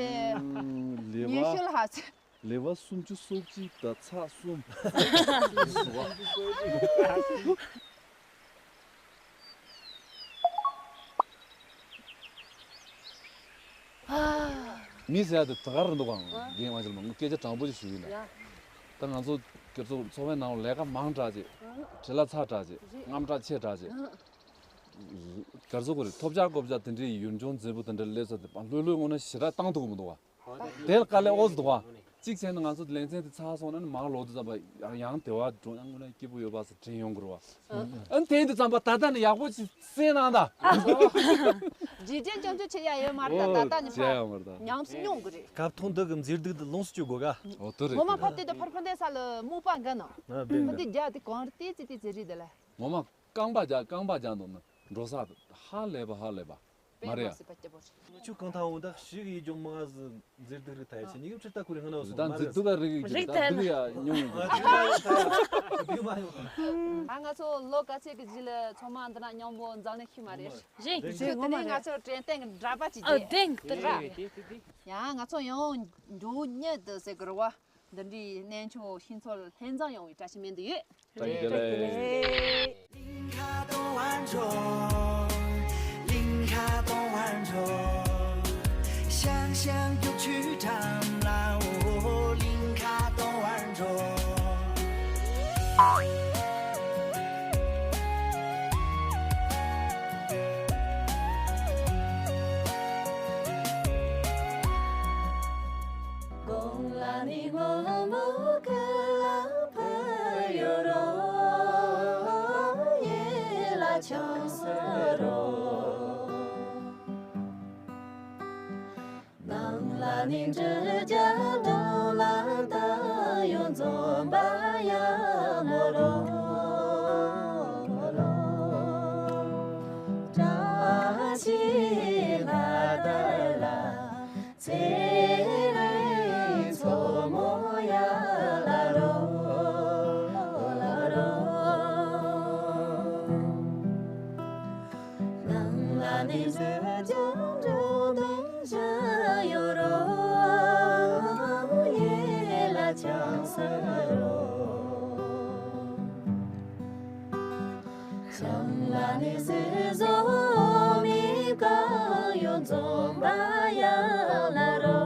ལེ་བ། ཡུལ་ཤུལ་ཧ་ཚེ། ལེ་བ་སུམ་ཅུ་སོ་གཅིག་དང་ཚེག་གསུམ། མི་ཟེར་ཡ་དེ་ད་ག་རེ་འདུག་གམ། རྒན་མ་ཆེན་མོ་ངས་སྐད་ཆ་དྲང་པོ་ཅིག་ཞུ་གི་ཡིན་ལ། ད་ང་ཚོ་སྒེར་ཚོགས་ཚོགས་པའི་ནང་ལས་ཀ་མང་དྲགས་ཅིག་བྲེལ་བ་ཚ་དྲགས་ཅིག་དངངས་སྐྲག་ཆེ་དྲགས་ཅིག་ག་རེ་ཟེར་དགོས་རེད། ཐོབ་བྱ་བགོ་བྱ་དེ་འདྲའི་ཡུལ་ལྗོངས་མཛེས་པོ་དེ་འདྲ་སླེབས་ས་དེ་ལྷོད་ལྷོད་ངོ་ན་ཞེ་དྲག་བཏང་ཐུབ་ཀྱི་མི་འདུག་བ། དེ་ལ་དཀའ་ལས་ཨོ་ཙི་འདུག་བ། གཅིག་བྱས་ན་ང་ཚོ་ལེ་ཚན་དེ་ཚར་སོང་ན་ནི་མར་ལོག་དུས་ཙམ་པ་ཡང་དེ་བ་འགྲོ་ཡང་ངོ་ན་སྐྱིད་པོ་ཡོད་པ་ཟེར་དྲན་ཡོང་གི་རེད་བ། ཨ་ནི་དེ་ཡིན་དུས་ཙམ་པ་ད་ལྟ་ནི་ཡག་པོ་ཅིག་གསན་གནང་ད། རྗེས་དྲན་སྐྱོན་བརྗོད་བྱེད་ཡ་ཡོད་མ་རེད་ད། ད་ལྟ་ནི་ཕ་ཉམས་སུ་མྱོང་གི་རེད། སྐབས་ཐོག་འདི་གི་མཛེས་སྡུག་འདི་ལོངས་སུ་སྤྱོད་དགོས་ག་ཨོ་དེ་རེད། ངོ་མ་ཕ་དེ་དུ་ཕར་ཕ་འདས་ས་ལ་སྨུག་པ་འགའ་ན། ཕ་དེ་རྒྱ་དེ་གང་རེད་དེ་ཙི་དེ་ཙི་རེད་དེ་ལ། ངོ་མ་རྐང་པ་རྒྱག་རྐང་པ་རྒྱག་འདུག་ན་འགྲོ་ས་ཧ་ལས་པ་ཧ་ལས་པ། མ་རེད་ཡ། ཆུ་གང་ཐང་འོང་ད་ཞིག་ཡིད་འཇོག་མ་ཟི་མཛེས་སྡུག་རིག་ཐ་ཡ་ཆེ་ཉིག་ཕྱིར་ད་ཁུ་རེ་ང་ན་སོང་མ་རེད། མཛེས་སྡུག་རིག་རིག་ཐ་ཡ་ཉུང་ཡིན། སྡུག་མ་ཡོང་། ད་ང་ཚོ་ལོ་ག་ཚོད་ཀྱི་རྗེས་ལ་ཚང་མ་འདི་ན་མཉམ་པོ་འཛམ་གླིང་ཤི་མ་རེད། རེད་རེད་ཁྱོད་དེ་ནས་ང་ཚོ་དྲན་རྟེན་གྱི་འདྲ་པ་ཅིག་ཨ་བསྟན་གི་ར། ཡང་ང་ཚོ་ཡང་འགྲོ་ཉེ་དུ་ཟེར་གི་རེད་བ། འདི་འདྲའི་གནས་མཆོག་ཤིང་ཚོར་ལྷན་འཛོམས་ཡོང་བའི་བཀྲ་ཤིས་སྨོན་འདུན་ཡོད། བཀྲ་ཤིས་བདེ་ལེགས། གོང་ལ་ནི་སྔོན་མོ་ཁ་ལ་ཕར་ཡོད་རོ། ཡེ་ལ་ཆང་ས་རོ། ནང་ལ་ནི་འབྲུ་རྒྱ་འབྲུ་ལ་ད་ཡོད་འཛོམས་པ་ཡ་མོ་རོ། བཀྲ་ཤིས་ལྷ་དར་ལ། ཚེ་རིང་མཚོ་མོ་ཡ་ལ་རོ་ལ་རོ། ནང་ལ་ནི་ཟེར་ཅང་འགྲོ་དང་བྱ་ཡོད་རོ། ཡེ་ལ་ཆང་ས་རོ། ཤང་ལ་ནི་སེ་བཟོ་མི་གང་ཡོད་འཛོམས་པ་ཡ་ལ་རོ།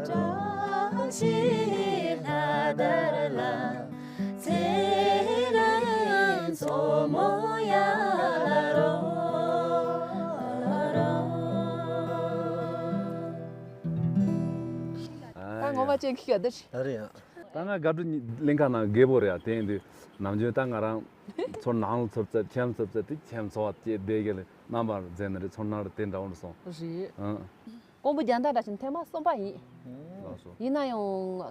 བཀྲ་ཤིས་ལྷ་དར་ལ། ཚེ་རིང་མཚོ་མོ་ཡ་ལ་རོ་ལ་རོ། ད་ངོ་མ་ཅན་ཁི་ག་དར། ད་རེད་ཡ། ད་ང་དགའ་སྤྲོ་གླིང་ཁ་ནང་རྒད་པོ་རེད་ཡ། དེ་ཡིན་དུས་ནམ་རྒྱུན་ད་ང་རང་ཚོ་ནང་ལ་ཚུར་ཙམ་ཁྱིམ་ཚུར་ཙམ་དེ་ཁྱིམ་ཚོ་བ་སྐྱེས་བསྡད་གི་ལ་རྣམ་པར་མཛད་ནི་རེད། ཚོར་སྣང་རེད། དེ་འདྲ་བོ་རེད་སོང་། རེད། ཨང་། ཀོང་པོ་རྒྱལ་ཟླ་འདྲ་ཞིག་ཐེངས་མ་གསུམ་པ་ཡིན། ལགས་སོ། ཡིན་ན་ཡང་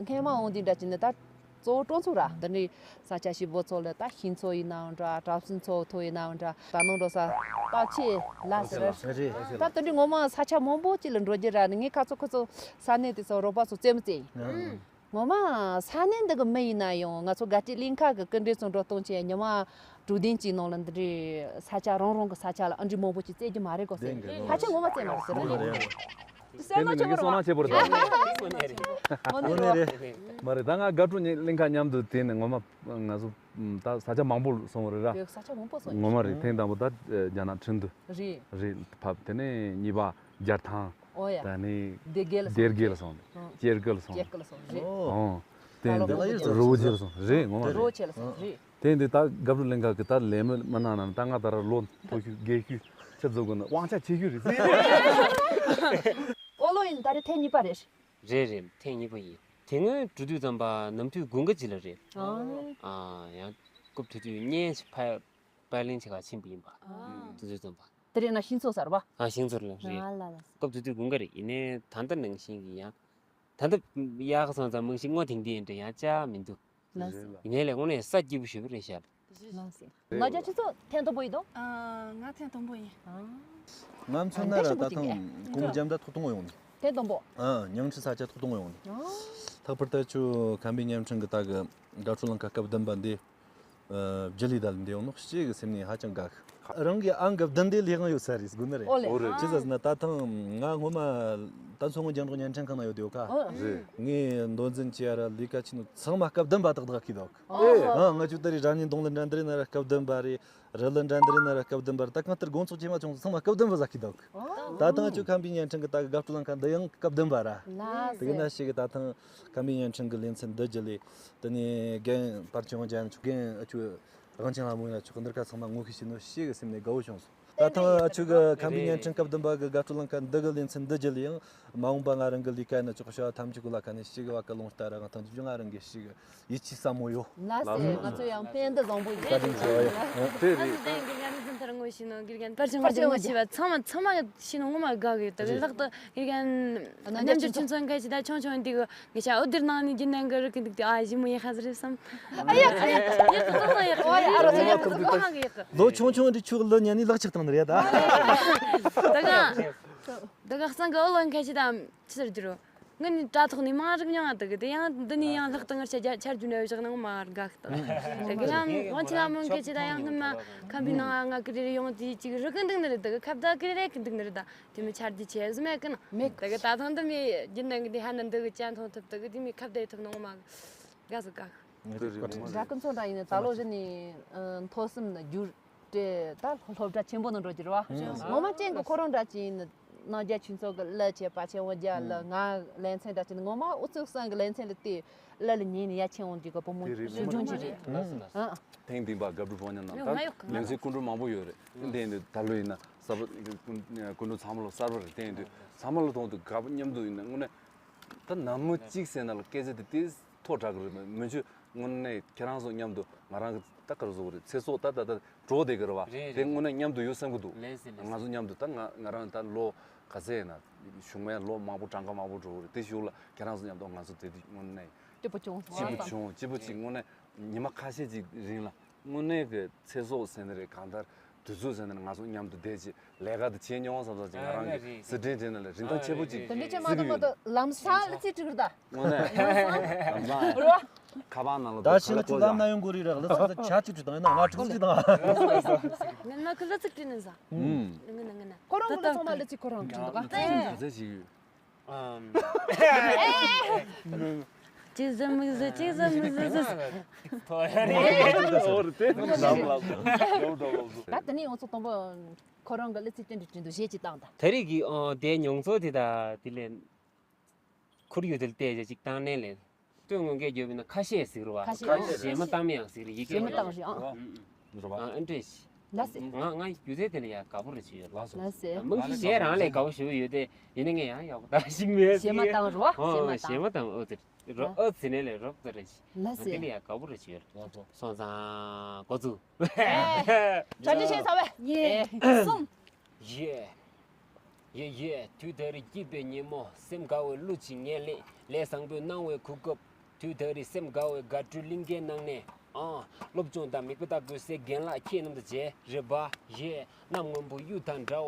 སྔས་མ་འོང་དུས་འདྲ་ཞིག་ནི་ད་གཙོ་བོ་སྤྲོ་ཚོགས་ར། འདི་ནི་ས་ཆ་ཞིག་པོ་ཚོ་ལ་ད་ཤིང་ཚོ་ཡིན་ནའང་འདྲ། བྲག་སྲིན་ཚོ་ཐོ་ཡིན་ནའང་འདྲ། ད་ནང་འགྲོ་ས་སྟག་ཆེ་ལ་ཟེར། རེད། ད་དེ་འདྲའི་ངོ་མ་ས་ཆ་མང་པོ་ཅིག་ལ་འགྲོ་རྒྱུ་ར་ནི་ངའི་ཁ་ཚོ་ཁོ་ཚོ་ས་གནས་དེ་ཚོ་རོགས་པ་ཚོ་རྩེད་མོ་རྩེ་ཡིན། ཨང་། ངོ་མ་ས་གནས་འདི་གི་མི་ཡིན་ན་ཡང་ང་ཚོ་དགའ་སྤྲོ་གླིང་ཁ་གི་སྐུ་མགྲོན་ཚོ་འགྲོ་གཏོང་བྱས་ཉི་མ་དྲུག་བདུན་གྱི་ནང་ལ་འདི་འདྲའི་ས་ཆ་རང་རང་གི་ས་ཆ་ལ་ཨ་འདྲའི་མང་པོ་ཅིག་རྩེད་རྒྱུ་མ་རེད་གོ་ཟེར། བདེན་གི། ཕལ་ཆེར་ངོ་མ་རྩེད་མ་རེད་ཟེར། རེད། བསོད་ནམས་ཆེན་པོ་རེད། བསོད་ནམས་ཆེན་པོ་རེད། དངོས་གནས་རེད། མ་རེད། ད་ང་དགའ་སྤྲོ་གླིང་ཁ་མཉམ་དུ་དེ་ནས་ངོ་མ་ང་ཚོ་ད་ས་ཆ་མང་པོ་སོང་བ་རེད་ར། ས་ཆ་མང་པོ་སོང་། ངོ་མ་རེད། ཐེངས་དང་པོ་ད་རྒྱ་ནག་ཁྲིན་ཏུ་རེད། རེད་ཕབ། དེ་ནས་གཉིས་པ་རྒྱལ་ཐང་། ཨོ་ཡ། ད་ནི་སྡེ་དགེ་ལ་སོང་། སྡེ་དགེ་ལ་སོང་། ཨང་། སྐྱེ་རྒུ་ལ་སོང་། སྐྱེ་རྒུ་ལ་སོང་། རེད། ཨོ། དེ་ད་ལོ་འདི་རི་བོ་ཆེ་ལ་སོང་། རི་བོ་ཆེ་ལ་སོང་། རི་བོ་ཆེ་ལ་སོང་། རེད། དེ་འདི་ད་དགའ་སྤྲོ་གླིང་ཁ་གི་ད་ལས་མི་མི་སྣ་རྣམས་ད་ང་ད་ར་ལོ་མཐོ་ཤོས་རྒས་ཤོས་ཆེ་ཚོ་གི་ནི་དབང་ཆ་ཆེ་ཤོས་རེད་ཟེར། ཨོ་ལོ་ཡིན། ད་རེས་ཐེངས་གཉིས་པ་རེད། རེད་རེད། ཐེངས་གཉིས་པ་ཡིན། དེ་སྔོན་འགྲོ་དུས་ཙམ་པ་ནམ་དུས་དགུན་ཁ་ཅིག་ལ་རེད། ཨང་། ཨ་ཡང་རྐུབ་ཐུག་དུས་གཉན་ཞིག་ཕ་པར་ལེན་བྱེད་ག་ཕྱིན་པ་ཡིན་པ། ཨ། དེ་དུས་ཙམ་པ། དེ་རེད་ན་ཤིང་ཚོ་ཟེར་བ། ཨ་ཤིང་ཚོ་ལ་རེད། ཨ་ལ་ལ། སྐབས་དེ་དུས་དགུན་ཁ་རེད། ཡིན་ནའི་ད་ལྟ་ནང་བཞིན་གྱི་ཡང་། ད་ལྟ་ཡག་སོང་ཙང་མང་ཤིང་སྔོ་ཐིང་ཐིང་འདྲ་ཡང་ཅག་མི་འདུག་ལགས་སོ། ཡིན་ནའི་ལས་དངོས་གནས་ས་སྐྱིད་པོ་ཞེ་པོ་རེད་ཤག་ལགས་སོ། ང་རྒྱལ་ཁྱེད་ཚོ་ཐེངས་དང་པོ་ཡིན་དོ། ཨ་ང་ཐེངས་དང་པོ་ཡིན། ཨ། ང་མཚོན་ན་ར་ད་ཐེངས་ཀོང་རྒྱལ་ཟླ་ཐོག་དང་པོ་ཡོང་ནི། ཐེངས་དང་པོ། ཨ་ཉང་ཁྲི་ས་ཆ་ཐོག་དང་པོ་ཡོང་ནི། ཨ། ལྷག་པར་ད་ཁྱོད་ཁམས་པའི་བརྙན་འཕྲིན་གི་ད་གི་དགའ་སྤྲོ་གླིང་ཁ་སྐབས་བདུན་པ་འདི། བརྒྱུད་ལས་ད་ལ་འདི་ཡོང་ནོ་ཞེ་གི་སེམས་ནས་ཧ་ཅང་དགའ་གི། རང་གི་ཨང་གི་བདུན་དེ་ལས་ཀ་ཡོད་ས་རེད་དགོས་ནི་རེད། ཨོ་ལེ། ཨོ་རེད། ཅི་ཟེར་ན་ད་ཐེངས་ང་སྔོན་མ་ད་མཚོ་སྔོན་རྒྱང་སྒྲོག་བརྙན་འཕྲིན་ཁང་ན་ཡོད་དེ་ཡོད་ཀ། ཨོ། རེད། ངས་མདོ་འཛིན་བྱས་ཡ་ར་ལས་ཀ་བྱས་ནོ་ཚང་མ་སྐབས་བདུན་པ་ཏག་ཏག་གི་འདུག་ཨོ། ཨ་ང་ཆོ་ད་རེས་རང་ཉིད་གདོང་ལ་འདྲ་འདྲ་ན་ར་སྐབས་བདུན་པ་རེད། རི་ལ་འདྲ་འདྲ་ན་ར་སྐབས་བདུན་པ་རེད། ད་གང་ལྟར་དགོང་ཚོགས་ཆེ་མ་ཆུང་ཚང་མ་སྐབས་བདུན་པ་ཟ་གི་འདུག་ད་ཐེངས་ང་ཆོ་ཁམས་པའི་བརྙན་འཕྲིན་གི་ད་གི་དགའ་སྤྲོ་གླིང་ཁ་འདི་ཡང་སྐབས་བདུན་པ་ར། ལགས་སོ། དེ་གི་ན་ཞེ་གི་ད་ཐེངས་ཁམས་པའི་བརྙན་འཕྲིན་གི་ལེ་ཚན་འདི་བརྒྱུད་ལས་དེ་ནས་རྒན་པར་ཆེ་བ་ཅན་ཆོ་རྒན་ཨ་ཆོ་དབང་ཆེན་ལྷ་མོ་ཡིན་ན་ཆོ་གི་འདིར་ཁ་ཚང་མ་ངོ་ཤེས་བྱས་ནོ་ཞེ་གི་སེམས་ནས་དགའ་བོ་བྱུང་སོང་། ད་ཐེངས་ཨ་ཆོ་གི་ཁམས་པའི་བརྙན་འཕྲིན་སྐབས་བདུན་པ་གི་དགའ་སྤྲོ་གླིང་ཁ་འདི་གི་ལེ་ཚན་འདི་བརྒྱུད་ལས་ཡང་མ་འོངས་པ་ང་རང་གི་ལས་ཀ་ཡིན་ན་ཆོ་གི་བྱ་བ་ཐམས་ཅད་གི་ལ་ཁ་ནས་ཞེ་གི་བ་གི་ལོང་ལྟ་ར་ང་ཐང་ཅི་བྱུང་ང་རང་གི་ཞེ་གི་ཡིད་ཆེས་ཟབ་མོ་ཡོད། ལགས་སོ། ང་ཚོ་ཡང་ཕན་བདེ་བཟང་པོ་ཡིན། བཀའ་དྲིན་ཆེ་བ་ཡོད། དེ་རེད། ང་ཚོ་དེང་གི་ཉམས་འཛིན་ཐར་ངོ་ཤེས་ནོ་དགེ་རྒན་པར་ཆེན་པར་ཆེན་ངོ་ཤེས་པ་ཚང་མ་ཚང་མ་ཤེས་ནོ་ངོ་མ་དགའ་གི། ད་གི་ལྷག་ཏུ་དགེ་རྒན་རྣམ་རྒྱལ་ཆུ་ཚོད་འགའ་ཞིག་ད་ཆུང་ཆུང་འདི་གི་ངེད་ཅག་འོ་དེར་ནང་ནས་རྒྱུན་ལྡན་གི་རིག་གི་འདུག་དེ་ཨ་ཞི་མོ་ཡག་ཧ་ཟེར་བསམ། ཨ་ཡག་ཡག་ཡག་ཏོག་ཏོག་ཡག་ཨ་རོ་ཡག་ཏོག་ཏོག་ཡག་ཡག་ལོ་ཆུང་ཆུང་འདི་ཆུ་ལ་ཉན་ནི་ལག་ཆགས་བཏང་ནི་རེད་ད། ད་ག་ད་ག་སང་གི་ཨོ་ལོ་འགའ་ཞིག་ད་ཅི་ཟེར་རྒྱུ་རོ། ང་ནི་དྲ་ཐོག་ནས་མང་རིག་མྱོང་ང་དག་གི། དེ་ཡང་འདི་ནས་ཡང་ལྷག་ཏུ་ངར་ཆ་རྒྱ་ཆར་རྒྱུ་ནས་བཞག་ནང་མ་དགའ་གི་དང་། དེ་གི་ཡང་དབང་ཆེན་ལྷ་མོ་མཁན་ཆེ་ད་ཡང་སྔོན་མ་ཁམས་པའི་ནང་ང་ཀི་རེ་རེ་ཡོང་དེ་ཅིག་རི་གི་འདུག་ནི་རེད། དག་གི་ཁབ་ད་ཀི་རེ་རེ་གི་འདུག་ནི་རེད། ད་དེ་མི་ཆར་དེ་ཆེ་ཟི་མེད་གི་ན་མེད་གི། དག་གི་ད་ཐང་དུ་མི་རྒྱུན་ལྡན་གི་དེ་ཧ་ན་འདི་གི་ཅན་ཐོང་ཐུབ་དག་གི་དེ་མི་ཁབ་ད་ཐུབ་ནང་མ་དགའ་ཟི་དགའ་གི། འདྲ་ཀུན་ཚོ་འདྲ་ཡིན་ན་ད་ལོ་བཞི་ནས་མཐོ་གསུམ་ན་བསྒྱུར། དེ་ད་སློབ་གྲྭ་ཆེན་པོ་ནང་འགྲོ་རྒྱུ་རེད་བ། ངོ་མ་ཅན་གྱི་ཁོ་རང་འདྲ་ཅིག་ཡིན་ན་རྣམ་རྒྱལ་ཆོས་ཚོགས་ཀྱི་གླུ་བྱས་པ་ཆེན་བོ་རྒྱ་གླུ་ང་ལེ་ཚན་འདྲ་ཅིག་ཡིན་ན་ངོ་མ་ཨུ་ཚུགས་སང་གི་ལེ་ཚན་ལ་བལྟས་གླུ་ལ་ཉན་ནས་ཡ་ཆེན་འོང་རྒྱུ་གི་བུ་མོ་དེ་རེད། ཞུ་སྦྱོང་ཅིག་རེད། ཨ། ཐེངས་འདི་པ་དགའ་སྤྲོ་ཕོ་ཉ་ནང་ད་ལེ་ཚན་སྐུ་མགྲོན་མང་པོ་ཡོད་རེད། དེ་འདི་ད་ལོ་ཡིན་ན་གསར་པ་སྐུ་མགྲོན་ཚང་མ་ལོ་གསར་པ་རེད། དེ་འདི་ཚང་མ་ལོ་མཐོང་དུས་དགའ་པོ་མཉམ་དུ་ཡིན་ན་དངོས་གནས། ད་ནམ་མོ་གཅིག་ཟེར་ན་ལ་སྐད་ཆ་དེ་དེ་ཐོག་དྲག་གི་རེད། མི་ཆུ་དངོས་གནས་ཁྱེད་རང་ཚོ་མཉམ་དུ་ང་རང་གི་ད་ག་རེ་ཟེར་དགོས་རེད། ཚེ་སྲོག་ད་ད་ད་འགྲོ་བསྡད་གི་རེད་བ། རེད་རེད། དེ་དངོས་གནས་མཉམ་དུ་ཡོད་བསམ་གི་འདུག་ལགས་སེ་ལགས་སེ། ང་ཚོ་མཉམ་དུ་ད་ང་ང་རང་ད་ལོ་ག་ཚད་ཡིན་ན་གཞུག་མའི་ལོ་མང་པོ་གྲངས་ཀ་མང་པོ་འགྲོ་གི་རེད། དེ་གཞུག་ལ་ཁྱེད་རང་ཚོ་མཉམ་དུ་ང་ཚོ་དེ་དུས་དངོས་གནས་སྐྱིད་པོ་བྱུང་སོང་། སྐྱིད་པོ་བྱུང་། སྐྱིད་པོ་ཅིག་དངོས་གནས་ཉི་མ་ཁ་ཤས་ཅིག་རིང་ལ། དངོས་གནས་ཀྱི་ཚེ་སྲོག་ཟེར་ནི་རེད། གང་ལྟར་དུས་ཚོད་ཟེར་ནི་རེད། ང་ཚོ་མཉམ་དུ་བསྡད་ཅིག་ལས་ཀ་དེ་བྱེད་མྱོང་བསམ་བསམ་ཅིག་ང་རང་གི་ཟི་ཁྲིན་དྲན་ནི་ལ་རིན་ཐང་ཆེ་པོ་ཅིག་དེ་འདྲ་ཅིག་མ་གཏོགས་མ་གཏོགས་ལམ་སང་ལ་ཚིག་དྲུག་རེད་ད། དངོས་གནས་ལམ་སང་རེད་བ། ཁ་པར་ནང་ལ་ད་ཕྱི་ལ་ཁ་ལ་ཅིག་ལམ་ན་ཡོང་དགོས་རེད་ར། ལ་ས་ས་ཆ་ཅིག་ཅིག་དང་ཡིན་ན་ང་དྲུག་ཅིག་དང་། ངན་ན་ཁུ་ལ་ཚིག་དྲན་ནི་ས། ངན་ན་ངན་ན། ཁོ་རང་གི་ལ་ཚང་མ་ལ་ཚིག་ཁོ་རང་དྲན་འདུག་ག་ག་ཚད་ཅིག་ཡོད། ཨམ། ཅི་ཟེར་མི་ཟེར་ཅི་ཟེར་མི་ཟེར་ཟེར། ད་དེ་ནས་ཡོངས་སུ་དང་པོ་ཁོ་རང་གི་གླུ་ཚིག་དེ་འདྲ་བྲིས་འདུག་གཞས་ཅིག་བཏང་ད། ད་རེས་ཀྱི་ཨ་དེ་མྱོང་ཚོར་དེ་དང་དེ་ལས་ཁོར་ཡུག་དེ་ལ་བལྟས་བྱས་ཅིག་བཏང་ནས་ལས་སྟོད་མངོན་སྐད་བརྗོད་པ་ཡིན་ན་ཁ་ཤས་ཟེར་བ། ཁ་ཤས། གཞས་མ་བཏང་མི་ཡང་ཟེར་ཡི་གེ་གཞས་མ་བཏང་རེད་ཨང་། ཨ་ཨ་འདྲས། ལགས་སེ། ང་ང་སྒྱུ་རྩལ་དེ་ལ་ཡང་དགའ་པོ་རེ་བྱེད་ཡོད། ལགས་སོ། ལགས་སེ། མི་གཞན་རང་ལས་དགའ་པོ་ཞེ་པོ་ཡོད་དེ། ཡིན་ན་ངས་ཡང་ཡག་པོ་ད་ཞིག་མེད། གཞས་མ་བཏང་རོ། གཞས་མ་བཏང་། གཞས་མ་བཏང་། ཨོ་དེ་རོ། ཨོ་ཟི་ནས་ལས་རོབ་ཏུ་རེ་བྱེད། ལགས་སེ། དེ་ལ་ཡང་དགའ་པོ་རེ་བྱེད་ཡོད། ལགས་སོ། སོང་ཙང་འགོ་བཙུགས། གྲ་སྒྲིག་བྱས་ཚར་བས། ཡེ། གསུམ། ཡེ། ཡེ་ཡེ། དུས་ད་རེས་སྐྱིད་པའི་ཉིན་མོ། སེམས་དགའ་བའི་གླུ་ཅིག་ངས་ལེན། ལས་བཟང་པོའི་སྣང་བའི་གོ་སྐབས། དུས་ད་རེས་སེམས་དགའ་བའི་དགའ་སྤྲོའི་གླིང་གའི་ནང་ནས། ཨང་། སློབ་སྦྱོང་དང་མིག་དཔེ་ལྟ་དགོས་སའི་རྒན་ལགས་ཁྱེད་རྣམས་དང་མཇལ་རེ་བ། ཡེ། གནམ་སྔོན་པོ་གཡུ་དང་འདྲ་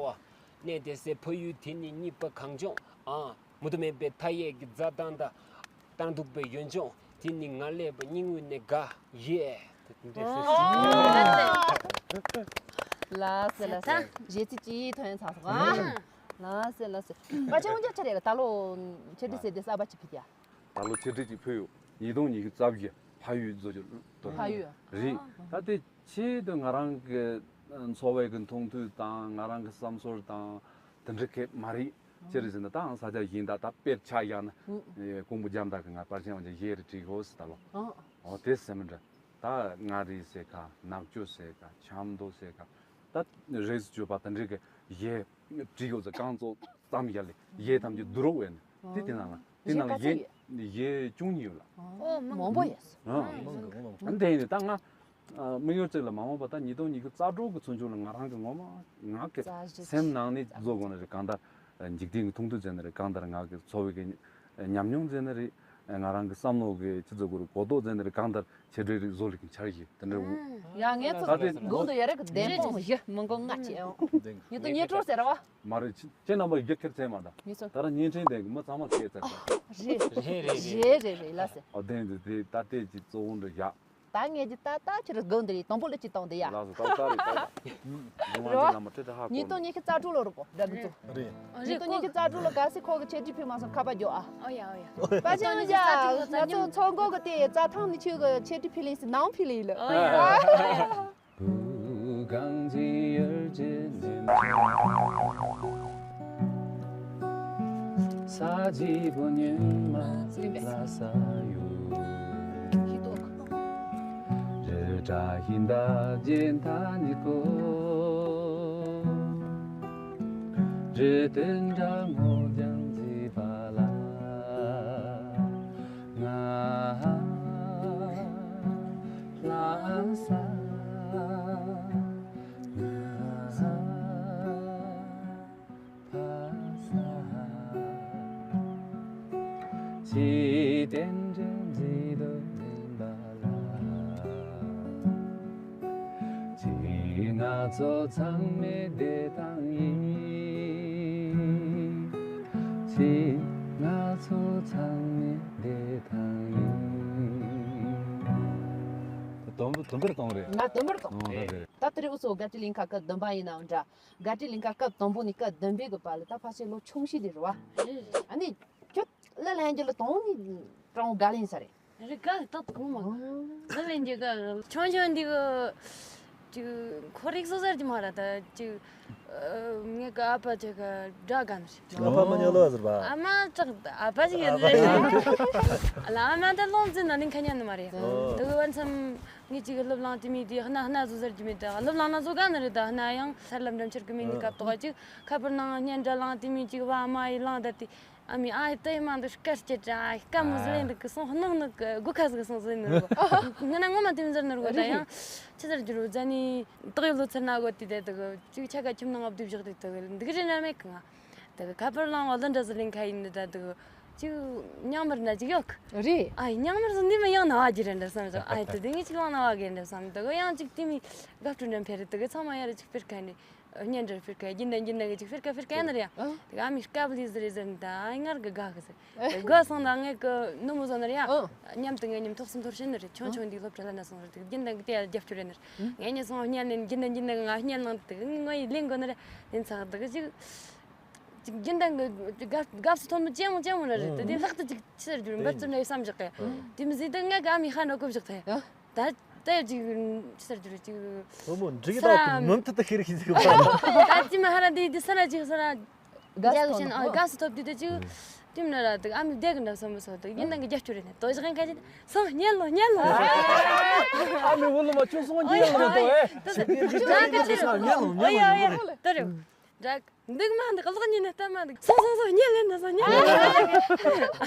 བ། གནས་བསྡད་སའི་ཕ་ཡུལ་དེ་ནི་རྙིད་པ་གངས་ལྗོངས། ཨང་། མུ་མཐའ་མེད་པའི་མཐའ་ཡས་ཀྱི་རྩྭ་ཐང་དང་། སྟག་གདུག་པའི་ཡུལ་ལྗོངས་དེ་ནི་ང་སླེབས་པ་སྙིང་དབུས་ནས་དགའ། ཡེ། ལགས་སེ་ལགས་སེ། གཞས་ཚིག་ཅིག་ཐོན་ཚར་སོང་ཨ། ལགས་སེ་ལགས་སེ། པ་ཅང་འཇག་ཆ་རེད་ལ། ད་ལོ་ཆེད་སྒྲིག་ཟེར་དེ་གསར་པ་ཅིག་ཕུལ་ཡ། ད་ལོ་ཆེད་སྒྲིག་ཅིག་ཕུལ་ཡོད། ཉིས་སྟོང་ཉི་ཤུ་རྩ་བཞི་ཕ་ཡུལ་བཟོ་རྒྱུ་དོ། ཕ་ཡུལ། རེད། ད་དེ་ཆེད་དུ་ང་རང་གི་འཚོ་བའི་གི་མཐོང་ཐོས་དང་ང་རང་གི་བསམ་ཚོར་དང་དེ་འདྲ་གས་མ་རེད། ཅི་རེད་ཟེར་ན་ད་ས་ཆ་གཞན་དག་ད་དཔེར་ཆ་བཞག་ན། ཀོང་པོ་རྒྱ་མདའ་གི་ང་པར་ཆེན་བ་ཅན་གཞས་རེ་བྲིས་ཡོད་ཟེར་ད་ལོ། ཨོ་དེ་སེམས་འདྲ། ད་མངའ་རིས་ཟེར་ག་ནག་ཆུ་ཟེར་ག་ཆབ་མདོ་ཟེར་ག་ད་རེས་སུ་བཅོས་པ་དེ་འདྲ་གི་གཞས་བྲིས་ཡོད་ཟེར། རྐང་བཙུགས་ཙམ་བཞག་ལས་གཞས་ཐམས་ཅད་བསྡུ་རོགས་བས་ནས་དེ་དེ་ནང་ལ་དེ་ནང་ལ་གཞས་གཞས་བཅུ་གཉིས་ཡོད་ལ། ཨོ་མང་པོ་ཡོད། ཨ་དེ་ཡིན་ད་ང་དམིགས་ཡུལ་གཅིག་ལ་མ་འོངས་པ་ད་ཉིས་སྟོང་ཉི་ཤུ་རྩ་དྲུག་གི་ཚུན་ཆོད་ལ་ང་རང་གི་ངོ་མ་ང་གི་སེམས་ནང་ནས་བཟོ་དགོས་ནི་རེད། གང་ལྟར་འཇིག་རྟེན་གྱི་མཐོང་ཐོས་ཟེར་ནི་རེད། གང་ལྟར་ང་གི་འཚོ་བའི་གི་ཉམས་མྱོང་ཟེར་ནི་རེད། ང་རང་གི་བསམ་བློ་གི་ཆི་ཟེར་དགོས་རེད། གོ་རྟོགས་ཟེར་ནི་རེད། གང་ལྟར་ཆེ་གྲས་རིགས་བཟོ་ལས་ཀྱི་འཆར་གཞི་དེ་འདྲ་འུ། ཡ་ངས་ཚོ་ད་དེ་དགུང་དུ་ཡ་རེ་གི་བདེན་དཔང་བཞི་མི་འགོ་ལྔ་བྱས་ཨོ། ཡིན་དུ་ཉེ་དྲོ་ཟེར་བ། མ་རེད། ཁྱེད་ཁྱེད་རྣམ་པ་ཡི་གེ་ཁྱེར་ཚད་མ་ད། ངེས་སོ། ད་ར་བརྙན་འཕྲིན་ལྡན་གི་མི་ཚང་མ་ཤེས་ཚར་ད། རེད་རེད་རེད་རེད་རེད་རེད་ལ་ཟེར། ཨོ་དེ་འདི་དེ་ད་ལྟའི་ཅི་གཙོ་བོ་འདྲ་བཞག་ད་ངས་ཀྱི་ད་ད་ཁྱེད་རང་སྒང་འདི་རེད། དང་པོ་ལ་ཅི་བཏང་འདི་ཡ། ལགས་སོ། ད་ད་རེད་ད་ད། རེད་བ། ཉིས་སྟོང་ཉི་ཤུ་རྩ་དྲུག་ལོ་རུ་གོ་འདྲ་གི་ཚོ། རེད། ཉིས་སྟོང་ཉི་ཤུ་རྩ་དྲུག་ལོ་ག་སི་ཁོ་གི་ཆེད་སྒྲིག་ཕུལ་མ་སོང་ཁ་པ་རྒྱོ་ཨ། ཨོ་ཡ་ཨོ་ཡ། པ་ཅང་ཡ་ང་ཚོ་ཚོགས་འགོ་གི་དེ་རྩྭ་ཐང་ནི་ཆོས་གི་ཆེད་སྒྲིག་ཕུལ་ལིན་སི་ནང་ཕུལ་ལིན་ལ། ཨོ་ཡ། དུམ་བུ་དུམ་བུར་གཏོང་རེད། ང་དུམ་བུར་གཏོང་། ཨོ་ད་རེད། ད་དེ་རིང་འུ་ཚོ་དགའ་སྤྲོའི་གླིང་ག་སྐབས་བདུན་པ་ཡིན་ནའང་འདྲ། དགའ་སྤྲོའི་གླིང་ག་སྐབས་དང་པོ་ནས་སྐབས་བདུན་པའི་གི་བར་ལ་ད་ཕལ་ཆེར་ལོ་ཆུང་ཤོས་དེ་རེད་བ། ཨ་ནི་ཁྱོད་གླུ་ལེན་རྒྱུ་ལ་དང་ནི་དྲང་དགའ་ལེན་ས་རེད། རེད་ག་ཏག་གོང་མ་གླུ་ལེན་རྒྱུ་ག་ཆུང་ཆུང་འདི་གི་ཅིག་ཁོ་རིག་སོ་ཟེར་གྱི་མ་ར་ད་ཅིག་ངའི་གི་ཨ་ཕ་ཅིག་ག་དགྲ་ག་ནི་རེད། ཨ་ཕ་མ་ཉོ་ལོ་ཟེར་བ། ཨ་མ་ཅག་ཨ་ཕ་ཅིག་ཡིན་ཟེར། ལ་ཨ་མ་ད་ལོང་ཙི་ན་ལིང་ཁ་ཉན་ནི་མ་རེད། ཨོ། དེ་གི་བར་མཚམས། ངས་ཅིག་སློབ་གླིང་དེ་མོ་དེ་སྣ་སྣ་བཟོ་ཟེར་གྱི་མེད་དེ། སློབ་གླིང་ན་བཟོ་ག་ནི་རེད། ད་སྣ་ཡང་སར་ལམ་འགྲམ་ཆར་གི་མེད་ནི་སྐབས་ཐོག་ཅིག་ཁ་པར་ནང་བརྙན་འདྲ་བླངས་དེ་མོ་ཅིག་བ་མ་ཡི་བླངས་ད་དེ་ཨ་མའི་ཨ་ཡི་ཏི་ཡི་མ་འདུག་སྐར་སྐྱེ་དྲ་སྐར་མོ་ཟི་ལེན་འདུག་གི་སོང་སྣང་ནི་གི་སྒོ་ཁ་ཟིག་སོང་ཟི་ནི་རེད། ང་ན་ངོ་མ་དེ་མོ་ཟེར་ནི་རེད། ད་ཡང་ཅི་ཟེར་རྒྱུ་རེད། ཟ་ནི་ཏག་ཡོད་ལོ་ཚར་ན་གོ་དེ་དེ་དག་ཅིག་ཆ་ག་ཁྱིམ་ནང་ང་བསྡུས་བཞག་དེ་དག་འདུག་རེད་ན་མེད་གི་ང་། དེ་གི་ཁ་པར་ལང་བ་ལ་འདྲ་ཟི་ལིང་ཁ་ཡིན་ནི་ད་དེ་གི་ཅིག་ཉང་མར་ན་ཅིག་ཡོད་གི། རེད། ཨ་ཡི་ཉང་མར་ཟི་འདི་མི་ཡང་ན་བ་གི་རེད་འདྲ་བསམ་ཟི། ཨ་ཡི་ད་དེ་ངས་ཅིག་ལང་ན་བ་གི་རེད་འདྲ་བསམ། དེ་གི་ཡང་ཅིག་དེ་མི་དགའ་སྤྲོ་འདྲ་འཕེལ་རེད། དེ་གི་ཚང་མ་ཡར་ཅིག་ཕེར་ཁ་ནི་བརྙན་འདྲ་ཕེར་ཁ་རྒྱུན་ལྡན་རྒྱུན་ལྡན་གི་ཅིག་ཕེར་ཁ་ཕེར་ཁ་ཡིན་ནི་རེད། ཨ། དེ་གི་ཨ་མི་སྐབས་ལི་ཟི་རེད་ཟེར་ནི་ད་ཨ་ཡི་ངར་གི་དགའ་གི་ཟེར། དགའ་སོང་ད་ངས་གི་ནུ་མོ་བཟོ་ནི་རེད། ཨ། མཉམ་དུ་ངས་མཉམ་ཐོག་སུ་འཐོར་ཤེས་ནི་རེད། ཆུང་ཆུང་འདི་སློབ་གྲྭ་ལ་ན་སོང་རེད། དེ་གི་རྒྱུན་ལྡན་གི་དེ་ཡ་རྒྱབ་སྐྱོར་རེད་ནི་རེད། ངས་ཉེ་སོང་བརྙན་ནི་རྒྱུན་ལྡན་རྒྱུན་ལྡན་གི་ང་བརྙན་ནང་དེ་གི་ངས་ལེན་དགོས་ནི་རེད། ལེན་ཚར་དེ་གི་ཅིག་ཅིག་རྒྱུན་ལྡན་གི་དགའ་དགའ་བསུ་ཐོན་མི་ཅན་མོ་ཅན་མོ་ར་རེད། དེ་དེ་ལྷག་ཏུ་ཅིག་ཆི་ཟེར་རྒྱུ་རེད། འབད་བརྩོན་རེ་བསམ་བཞག་གི། དེ་མི་ཟིག་ད་ངས་ག་མི་ཧ་འགྲོ་གོ་བཞག་ཐལ། ད་ད་ཅིག་ཆི་ཟེར་རྒྱུ་རེད། ཅིག་ལོ་མོ་འགྲིག་ས་ད་མུ་མཐུད་དུ་ཤེས་རིག་ཟིག་པ། ད་ཅི་མ་ཧ་ར་དེ་དེ་ས་ར་ཅིག་ས་ར་རྒྱ་གི་ཤན་ཨ་དགའ་བསུ་ཐོབ་དུས་དེ་ཅིག་དེ་མིན་ན་ར་དེ་ཨ་མའི་བསྡད་གི་འདྲ་བསམ་མི་སོང་། དེ་ཡིན་ནང་གི་རྒྱབ་སྐྱོར་རེད་ནས་དོ་ཞག་ཡིན་ཁ་ཅིག་སོང་ཉལ་ལོ་ཉལ་ལོ། ཨ་མའི་བུ་ལོ་མ་ཁྱོད་སོང་ཉལ་ལོ་དོ་ཨེ། དེ་དེ་ཅག་གི་ཅི་རེད། ཉལ་ལོ་ཉལ་ཨོ་ཡ་ལོ་ཨོ་ཡ་དེ་རེད། འདྲ་འདུག་མ་འདུག་གློག་བརྙན་ནས་ལྟ་མ་འདུག་སོང་སོང་སོང་ཉལ་ལེ་འདུག་སོང་ཉལ་ལེ།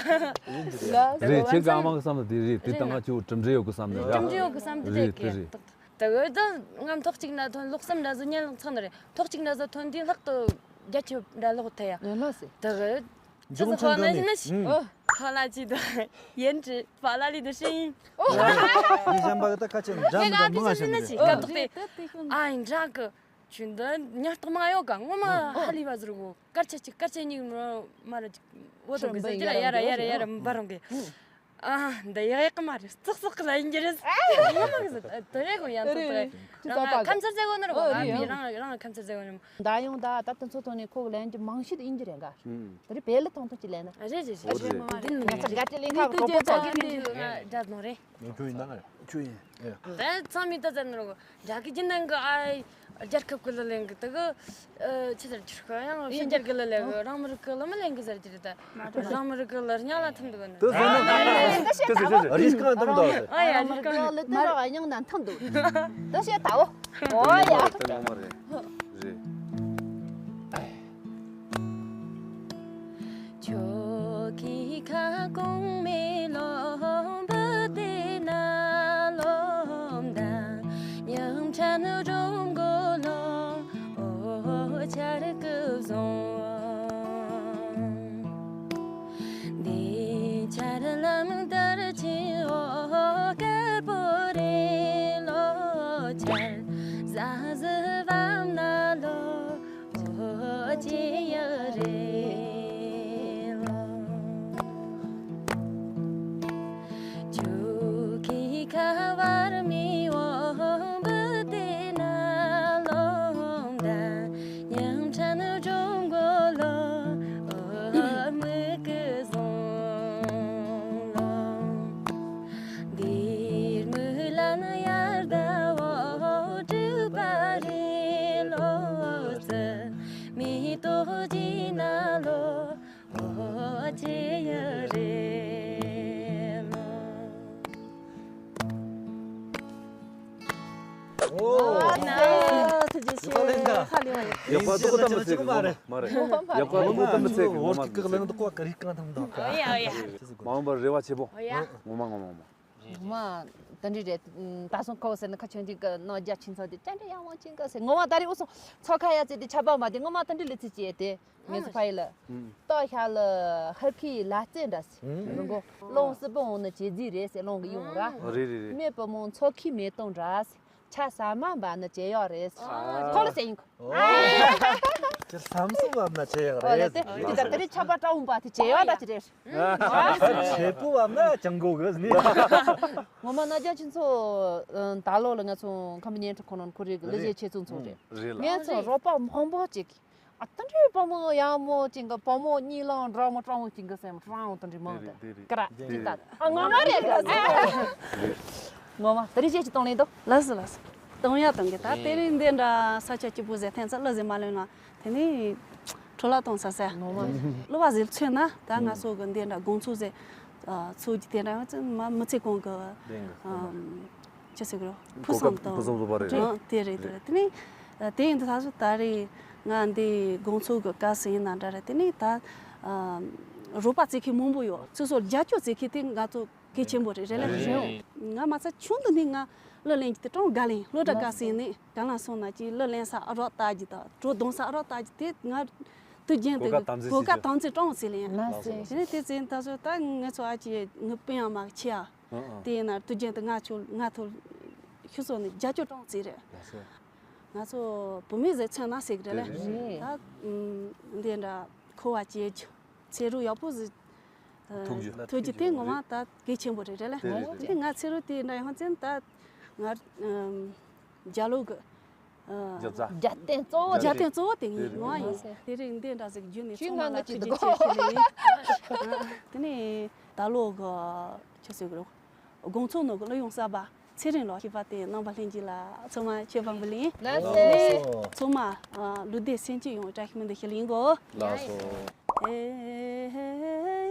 རེད། ཁྱེད་ཀྱི་ཨ་མ་གི་བསམ་ན་དེ་རེད། དེ་ལྟ་ང་ཁྱོད་གྲུབ་འབྲས་ཡོད་གི་བསམ་ནས་ཡ། གྲུབ་འབྲས་ཡོད་གི་བསམ་དེ་རེད་རེད་གི་རེད། ད་གི་ད་ང་ཐོག་གཅིག་ན་ཐོན་ལོག་བསམ་འདྲ་ཟོ་ཉལ་ལོག་ཚང་ནི་རེད། ཐོག་གཅིག་ན་ཟོ་ཐོན་དུས་ལྷག་ཏུ་རྒྱ་ཁྱབ་འདྲ་ལོག་ཐལ་ཡ། ཡོད་ལ་སི། ད་གི་ཇོ་ཁོ་ན་ཞིག་ན་ཞིག་ཧ་ལ་ཅི་ད་ཡན་ཅི་པ་ལ་ལི་ད་ཤི་ཡིན། ཨོ། ངས་གཞན་པ་གི་ད་ཁ་ཆེ་འདྲ་མི་འདྲ་མང་ང་ཞིག་རེད། ད་ཏོག་ཏེ་ཨ་ཡིན་འདྲ་གི་ཆུ་འདི་ཉར་ཐོག་མ་ཡོད་ག་ངོ་མ་ཧ་ལི་བ་ཟེར་གོ་སྐར་ཆ་གཅིག་སྐར་ཆ་གཉིས་མ་ར་ཅིག་འོ་དང་གི་ཟེར་གྱི་ར་ཡ་ར་ཡ་ར་ཡ་ར་འབར་རུང་གི་ཨ་འདི་ཡག་ཡག་གི་མ་རེད། ཙག་ཙག་གི་ལ་ཡིན་གྱི་རེད། ངོ་མ་གི་ཟེར་དེ་རེད་གོ་ཡང་ཙག་ཙག་རེད། ཁམས་ཚར་ཟེར་གོ་ནི་རེད་གོ་ཨ་མི་རང་རང་ཁམས་ཚར་ཟེར་གོ་ནི། ད་ཡོང་ད་ད་དུང་ཚོ་ཐོག་ནས་ཁོ་གི་ལན་གྱི་མང་ཤོས་དུ་ཡིན་གྱི་རེད་ག་དེ་རེད་བེ་ལི་ཐང་ཐང་ཅི་ལན་ན། རེད་རེད་རེད། འདི་ནི་ང་ཚོ་དགའ་སྤྲོ་ལེན་ཁ་རོགས་པོ་ཚོགས་ཀྱི་མིན་འདུག་ང་འདྲ་ནོ་རེད། ཁྱོད་ཡིན་ན་ང་ཁྱོད་ཡིན། ད་ཚང་མས་ད་ཟེར་ནོ་རྒྱ་གི་ཅི་ནང་གི་ཨ་རྒྱལ་ཁབ་ཀྱི་ལ་ལེན་གི་དེ་གི་ཆི་ཟེར་གྱི་རེད། ཡང་ཕྱི་རྒྱལ་གི་ལ་ལེན་གི་རང་མི་རིགས་ཀྱི་ལ་མི་ལེན་གི་ཟེར་གྱི་རེད། ད་རང་མི་རིགས་ཀྱི་ལ་རྙ་ལ་ཐུམ་འདུག་ནི། དེ་ཟེར་ན་རིས་གང་ཐུམ་འདུག་ཨ་ཡ་རིས་གང་ལི་ཏི་ར་ཨ་ཉང་ན་ཐུམ་འདུག་ད་བཤད་ད་འོ། ཨོ་ཡ། ད་ངོ་མ་རེད། རེད། ཁྱོད་ཀྱི་ཁ་སྐོང་མེ་ལོང་བུ་དེ་ན་ལོང་དང་ཉམ་ཆ་ནུ་རུང་གོ་ལོང་ཨོ་ཆར་ཀུ་བཟུང་འདི་ཆར་ལམ་དར་ཆེ་ཨོ་དཀར་པོ་རེ་ལོ་ཆར་ཟ་ཟི་བམ་ན་ལོ། ཨོ་ཅི་ཡ་རེ་ལོ། ཆུ་ཁི་ཁ་བར་མི་འོང་བུ་དེ་ན་ལོང་ད་ཉམ་ཆ་ནུ་ཇོང་གོ་ལོ། ཨོ་མི་ཀི་ཟོང་ལོ། འདིར་མི་ལ་ན་ཡར་ད་འོ་དྲུག་པ་རེ་ལོ་ཙི། མེ་ཏོག་ཅི་ན་ལོ། ཨོ་ཅི་ཡ་རེ་ལོ། ཨོ། ཨ་ཐུགས་རྗེ་ཆེ། ཧ་ལས་བ་ཡོད། ཡག་པ་འདུག་གོ་ད་མི་ཚེ་གི་ངོ་མ་མ་རེད། ཡག་པ་འདུག་གོ་ད་མི་ཚེ་གི་ངོ་མ་མི་ཚེ་གི། ཨོ་ཡ་ཨོ་ཡ། མ་འོངས་པར་རེ་བ་ཆེ་པོ། ཨོ་ཡ། ངོ་མ་ངོ་མ་ངོ་མ། ངོ་མ་དེ་འདྲ་རེད། ད་སོང་ཁོ་ཟེར་ན་ཁ་ཆུང་ཆུང་གི་ནང་རྒྱ་ཆེན་ཚོ་དེ་ཅན་འདྲ་ཡང་མང་ཆེན་གི་ཟེར། ངོ་མ་ད་རེས་འུ་སོང་ཚོ་ཁ་ཡ་ཚེ་དེ་ཆ་པ་མ་དེ་ངོ་མ་དེ་འདྲ་ལི་ཚེ་ཅེ་དེ་ངེད་ཚོ་ཕ་ཡི་ལ་ཏོ་ཤ་ལ་ཧར་ཁི་ལ་རྩེ་འདྲ་ཟེར། རི་མགོ་ལོང་སི་པོ་འོང་ནི་ཇེ་ཛི་རེད་ཟེར། ལོང་གི་ཡོང་ར་རེད་རེད་རེད། མེ་པོ་མོང་ཚོ་ཁི་མེ་ཏོང་འདྲ་ཟེར། ཆ་ས་མ་འབའ་ནི་ཇེ་ཡོག་རེད་ཟེར། ཁོ་ལ་ཟེར་ཡིན་ཁོ། ཁྱེད་ལྷམ་སུ་བབ་ན་ཆེ་ཡག་ཨོ་ལེ་རེད། དེ་དེ་ད་དེ་རིང་ཆ་པ་ཀྲ་འོང་པ་དེ་ཆེ་ཡོག་ད་ཅི་རེད། ཆེ་པོ་བབ་ན་ཅང་གོ་གི་ནི། ངོ་མ་ན་རྒྱ་ཆེན་ཚོ་ད་ལོ་ལ་ང་ཚོ་ཁམས་ཉན་ཁྲི་ཁོ་ནོན་ཁོ་རེ་གི་ལི་ཞེ་ཆེ་ཚུང་ཚོ་རེད། རེད་ལ། ངས་ཚོ་རོགས་པ་མང་པོ་ཅིག་ཨ་ད་འདྲའི་བུ་མོ་ཡག་མོ་ཅིག་གི་བུ་མོ་གཉིས་ལང་འདྲ་མོ་ཀྲང་མོ་ཅིག་གི་སེམས་ཀྲང་འོང་ད་འདྲའི་མང་དེ་ཀ་ར་ཅིག་ད་ཨ་ངོ་མ་རེད་གི། ངོ་མ་དེ་རིང་ཞེ་ཅིག་གཏོང་ལེན་དོ། ལགས་སོ་ལགས་སོ། གཏོང་ཡ་གཏོང་གི་ད་དེ་རིང་འདི་འདྲ་ས་ཆ་སྐྱིད་པོ་ཟེར་ཐན་ཚ་གླུ་ཟེར་མ་ལོན་ན་དེ་ནི་འཕྲོ་བརླག་གཏོང་ས་ཟེར། ངོ་མ་གླུ་བ་ཟེར་མཚོན་ན་ད་ང་ཚོ་གི་འདི་འདྲ་དགོང་ཚོགས་ཟེར་ཚོགས་ཀྱི་དེ་འདྲ་ཡང་ཚན་མ་མི་ཚེ་གང་གི་ཅི་ཟེར་གི་རོ་ཕུགས་བསམ་དང་ཕུགས་བསམ་བཟོ་བ་རེད། དེ་རེད་དེ་རེད། དེ་ནི་དེ་ཡིན་དུས་ད་གཟོད་ད་རེས་ང་འདི་དགོང་ཚོགས་གི་སྐབས་སུ་ཡིན་ན་འདྲ་རེད། དེ་ནི་ད་རོགས་པ་བྱེད་མཁན་མང་པོ་ཡོད། སོ་སོར་རྒྱབ་སྐྱོར་བྱེད་མཁན་དེ་ང་ཚོ་གལ་ཆེན་པོ་རེད་རེད་ལ། རེད། ང་མ་ཚད་ཆུང་དུ་ནས་ང་གླུ་ལེན་གྱི་དེ་གྲངས་དགའ་ལེན་སློབ་གྲྭ་སྐབས་སུ་ཡིན་ནས་ག་ལ་སོང་ན་ཅིག་གླུ་ལེན་ས་ཨ་རོགས་ལྟ་རྒྱུ་དང་བྲོ་བརྡུང་ས་ཨ་རོགས་ལྟ་རྒྱུ་དེ་ང་དུས་རྒྱུན་དུ་གོ་སྐབས་དམ་འཛིན་གོ་སྐབས་དམ་འཛིན་གྲངས་ཟིན་ལེན། དེ་ནས་དེ་ཚེ་ད་གཟོད་ད་ངེད་ཚོ་ཨ་ཅེ་ངའི་སྤུན་ཡང་མ་ཆེ་ཨ། དེ་ཡིན་ན་དུས་རྒྱུན་དུ་ང་ཚོ་ང་ཚོ་ཤུ་སོ་ནས་རྒྱབ་སྐྱོར་གྲངས་ཟིན་རེད། ང་ཚོ་བུད་མེད་ཟེར་མཚོན་ན་ཟེར་གི་རེད་ལ། ད་འདི་འདྲ་འཁོར་བ་སྐྱེལ་རྒྱུ། ཚེ་རོགས་ཡག་པོ་ཟིག་ཐུག་རྒྱུ། ཐུག་རྒྱུ་དེ་ངོ་མ་ད་གལ་ཆེན་པོ་རེད་རེད་ལ། དེ་ང་ཚེ་རོགས་དེ་འདྲ་ཡོང་ཙང་ད་ང་རྒྱ་ལོ་གི་རྒྱབ་རྟེན་གཙོ་བོ་རྒྱབ་རྟེན་གཙོ་བོ་དེ་ངའི་ངོ་མ་ཡིན། དེ་རིང་འདི་འདྲ་ཟིག་བརྒྱུད་ནས་ཚང་མ་ལ་ཐུགས་རྗེ་ཆེ་ཞུ་གི་ཡིན། དེ་ནས་ད་ལོ་གི་ཆི་ཟེར་གི་རེད། དགོང་ཚོགས་ནང་གི་གླུ་དབྱངས་གསར་པ་ཚེ་རིང་ལགས་ཞུས་པ་དེ་རྣམ་པ་ལྷན་རྒྱས་ལ་ཚང་མ་མཆོད་པ་འབུལ་ཡིན། ལགས་སོ། ཚང་མ་ལོ་ཟླའི་སེམས་ཅན་ཡོང་བཀྲ་ཤིས་སྨོན་འདུན་ཞུ་ལེ་ཡིན་གོ། ལགས་སོ། ཨེ།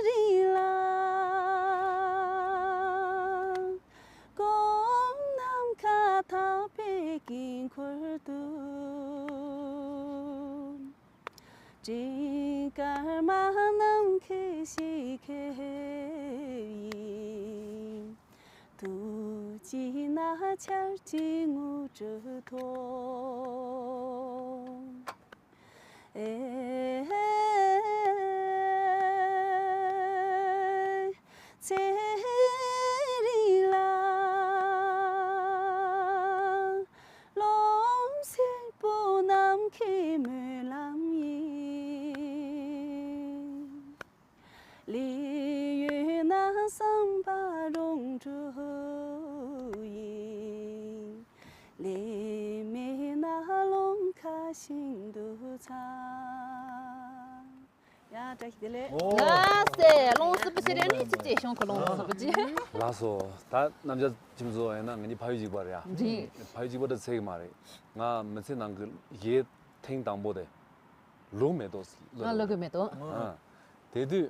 རིང་ལ། སྐོམ་ནམ་མཁའ་ཐག་པའི་དཀྱིལ་འཁོར་དུ། སྤྲིན་དཀར་མ་ནམ་མཁའི་ཞལ་ཁེབས་ཡིན། དུས་ཀྱི་ནག་ཆར་གྱི་ངོ་སྤྲོད་ཐོག། ཨེ། ཚེ་རིང་ལ། རློམ་སེར་པོ་ནམ་མཁའི་སྨོན་ལམ་ཡིན། ལས་ཡོད་ན་བསམ་པ་རང་གྲོལ་ཡིན། ལས་མེད་ན་རླུང་ཁ་བཞིན་དུ་འཚང་། ཡ། བཀྲ་ཤིས་བདེ་ལེགས། ལགས་སེ། ལོངས་སུ་པུ་ཤི་རེ་ནི་ཅི་ཅེ་ཤོང་ཁ་ལོངས་སུ་པུ་ཅི། ལགས་སོ། ད་རྣམ་རྒྱལ་ཁྱིམ་ཚོ་ཡིན་ན་ང་གཉིས་ཕ་ཡུལ་གཅིག་པ་རེད་ཡ། རེད། ཕ་ཡུལ་གཅིག་པ་འདྲ་ཚད་ཀྱི་མ་རེད། ང་མི་ཚེ་ནང་གི་གཞས་ཐེངས་དང་པོ་དེ། ལུག་མེ་ཏོག་ལ། ང་ལུག་གི་མེ་ཏོག་ཨ། དེ་དུས་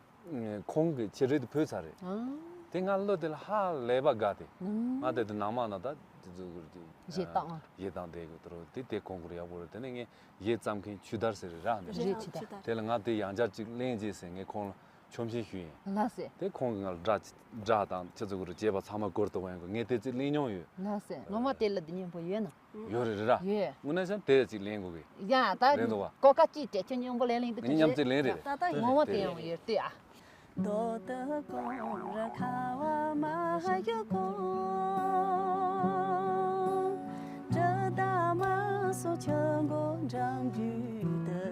ཁོང་གི་ཆེད་རེད་དུ་ཕུལ་ཚར་རེད། ཨ། དེ་ང་བློ་དེ་ལ་ཧ་ལས་པ་དགའ་སྟེ། ཨ། ང་དེ་དུས་ནང་མ་ན་ད་དེ་ཚོ་གི་གཞས་བཏང་། གཞས་བཏང་དེ་གི་དུ་རོ་དེ་དེ་ཁོང་གི་ཡག་པོ་རེད། དེ་ནས་ངས་གཞས་བརྩམས་མཁན་ཆུ་དར་ཟེར་རེད་ར། རེད། ཆུ་དར། དེ་ལ་ང་དེ་ཡང་བསྐྱར་ཅིག་ལེན་རྗེས་ཟེར་ངས་ཁོང་ལ་ཆོམ་ཤེས་ཞུས་ཡིན། ལགས་སེ། དེ་ཁོང་གིས་ང་ལ་སྒྲ་སྒྲ་དང་ཆི་ཚོ་གི་རུ་བྱས་པ་ཚང་མ་སྐོར་དུ་བ་ཡང་གི་ངས་དེ་ཚོ་གླེང་མྱོང་ཡོད། ལགས་སེ། ངོ་མ་དེ་ལ་འདི་སྙན་པོ་ཡོད་ན། ཡོད་རེད་ར། ཡོད། དངོས་གནས་བྱས་ན་དེ་ཅིག་ལེན་དགོས་གི། ཡ་ད། ལེན་འདུག་བ། གོ་སྐབས་ཅིག་སྤྲད་ཁྱོད་སྙིང་པོ་ལེན་ལེན་དུ་ངས་མཉམ་ཅིག་ལེན་རེད། ད་ད་ངོ་མ་དེ་ཡང་ཡོད་དེ་ཨ། རྡོ་ཏི་ཀོང་ར་ཁ་བ་མ་ཡོད་གོང་། གྲི་ད་མ་སོ་ཆུ་མགོ་འགྲམ་རྒྱུད་དུ།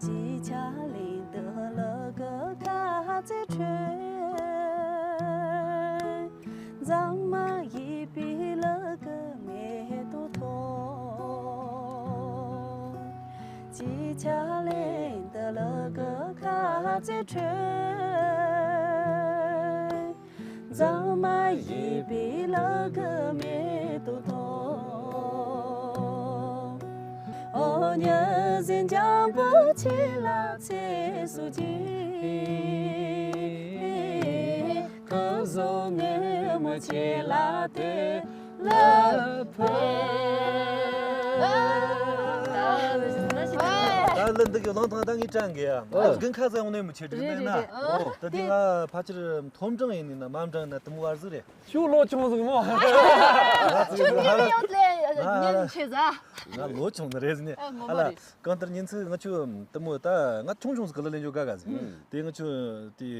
ཅི་ཆ་ལེན་དུ་ལུ་གུ་ཁ་ཚེ་ཁྲོད། མཛངས་མ་ཡིད་པའི་ལུ་གུ་མེ་ཏོག་ཐོག། ཅི་ཆ་ལེན་དུ་ལུ་གུ་ཁ་ཚེ་ཁྲོད། མཛངས་མ་ཡིད་པའི་ལུ་གུ་མེ་ཏོག་ཐོག། འོ་ཉི་ཟེར་འཇམ་པོ་ཆེ་ལ་ཚེ་སུ་ཅི། ཁོ་བཟོ་ངེས་མོ་ཆེ་ལ་དེ་ལ་ཕེབས། ད་ལ་འདི་གི་ལང་ཐང་ད་ངས་དྲན་གི་ཡ། ཨོ། དགུན་ཁ་ཟ་ཡོང་ནས་མི་ཆེ་དྲི་རེད་ནས་ན། རེད་རེད། ཨོ། ད་དེ་ང་ཕལ་ཆེར་མཐོ་འབྲིང་ཡིན་ནི་ན་དམའ་འབྲིང་ན་དུ་མོ་བར་ཟིག་རེད། ཁྱོད་ལོ་ཆུང་ཟིག་མོ། ཁྱོད་ཉིན་ཡོད་ལས་ཉིན་ཆེ་ཟ། ང་ལོ་ཆུང་ནི་རེད་ཟིན་ནི། ཨ། ངོ་མ་ཨ་ལ། རེད། གང་ལྟར་ཉིན་ཚིག་ང་ཆུ་དུ་མོ་ད་ང་ཆུང་ཆུང་ཟིག་གི་ལ་ལེན་འཇོག་དགའ་དགའ་ཟིག་ཨུམ། དེ་ང་ཆུ་དེ་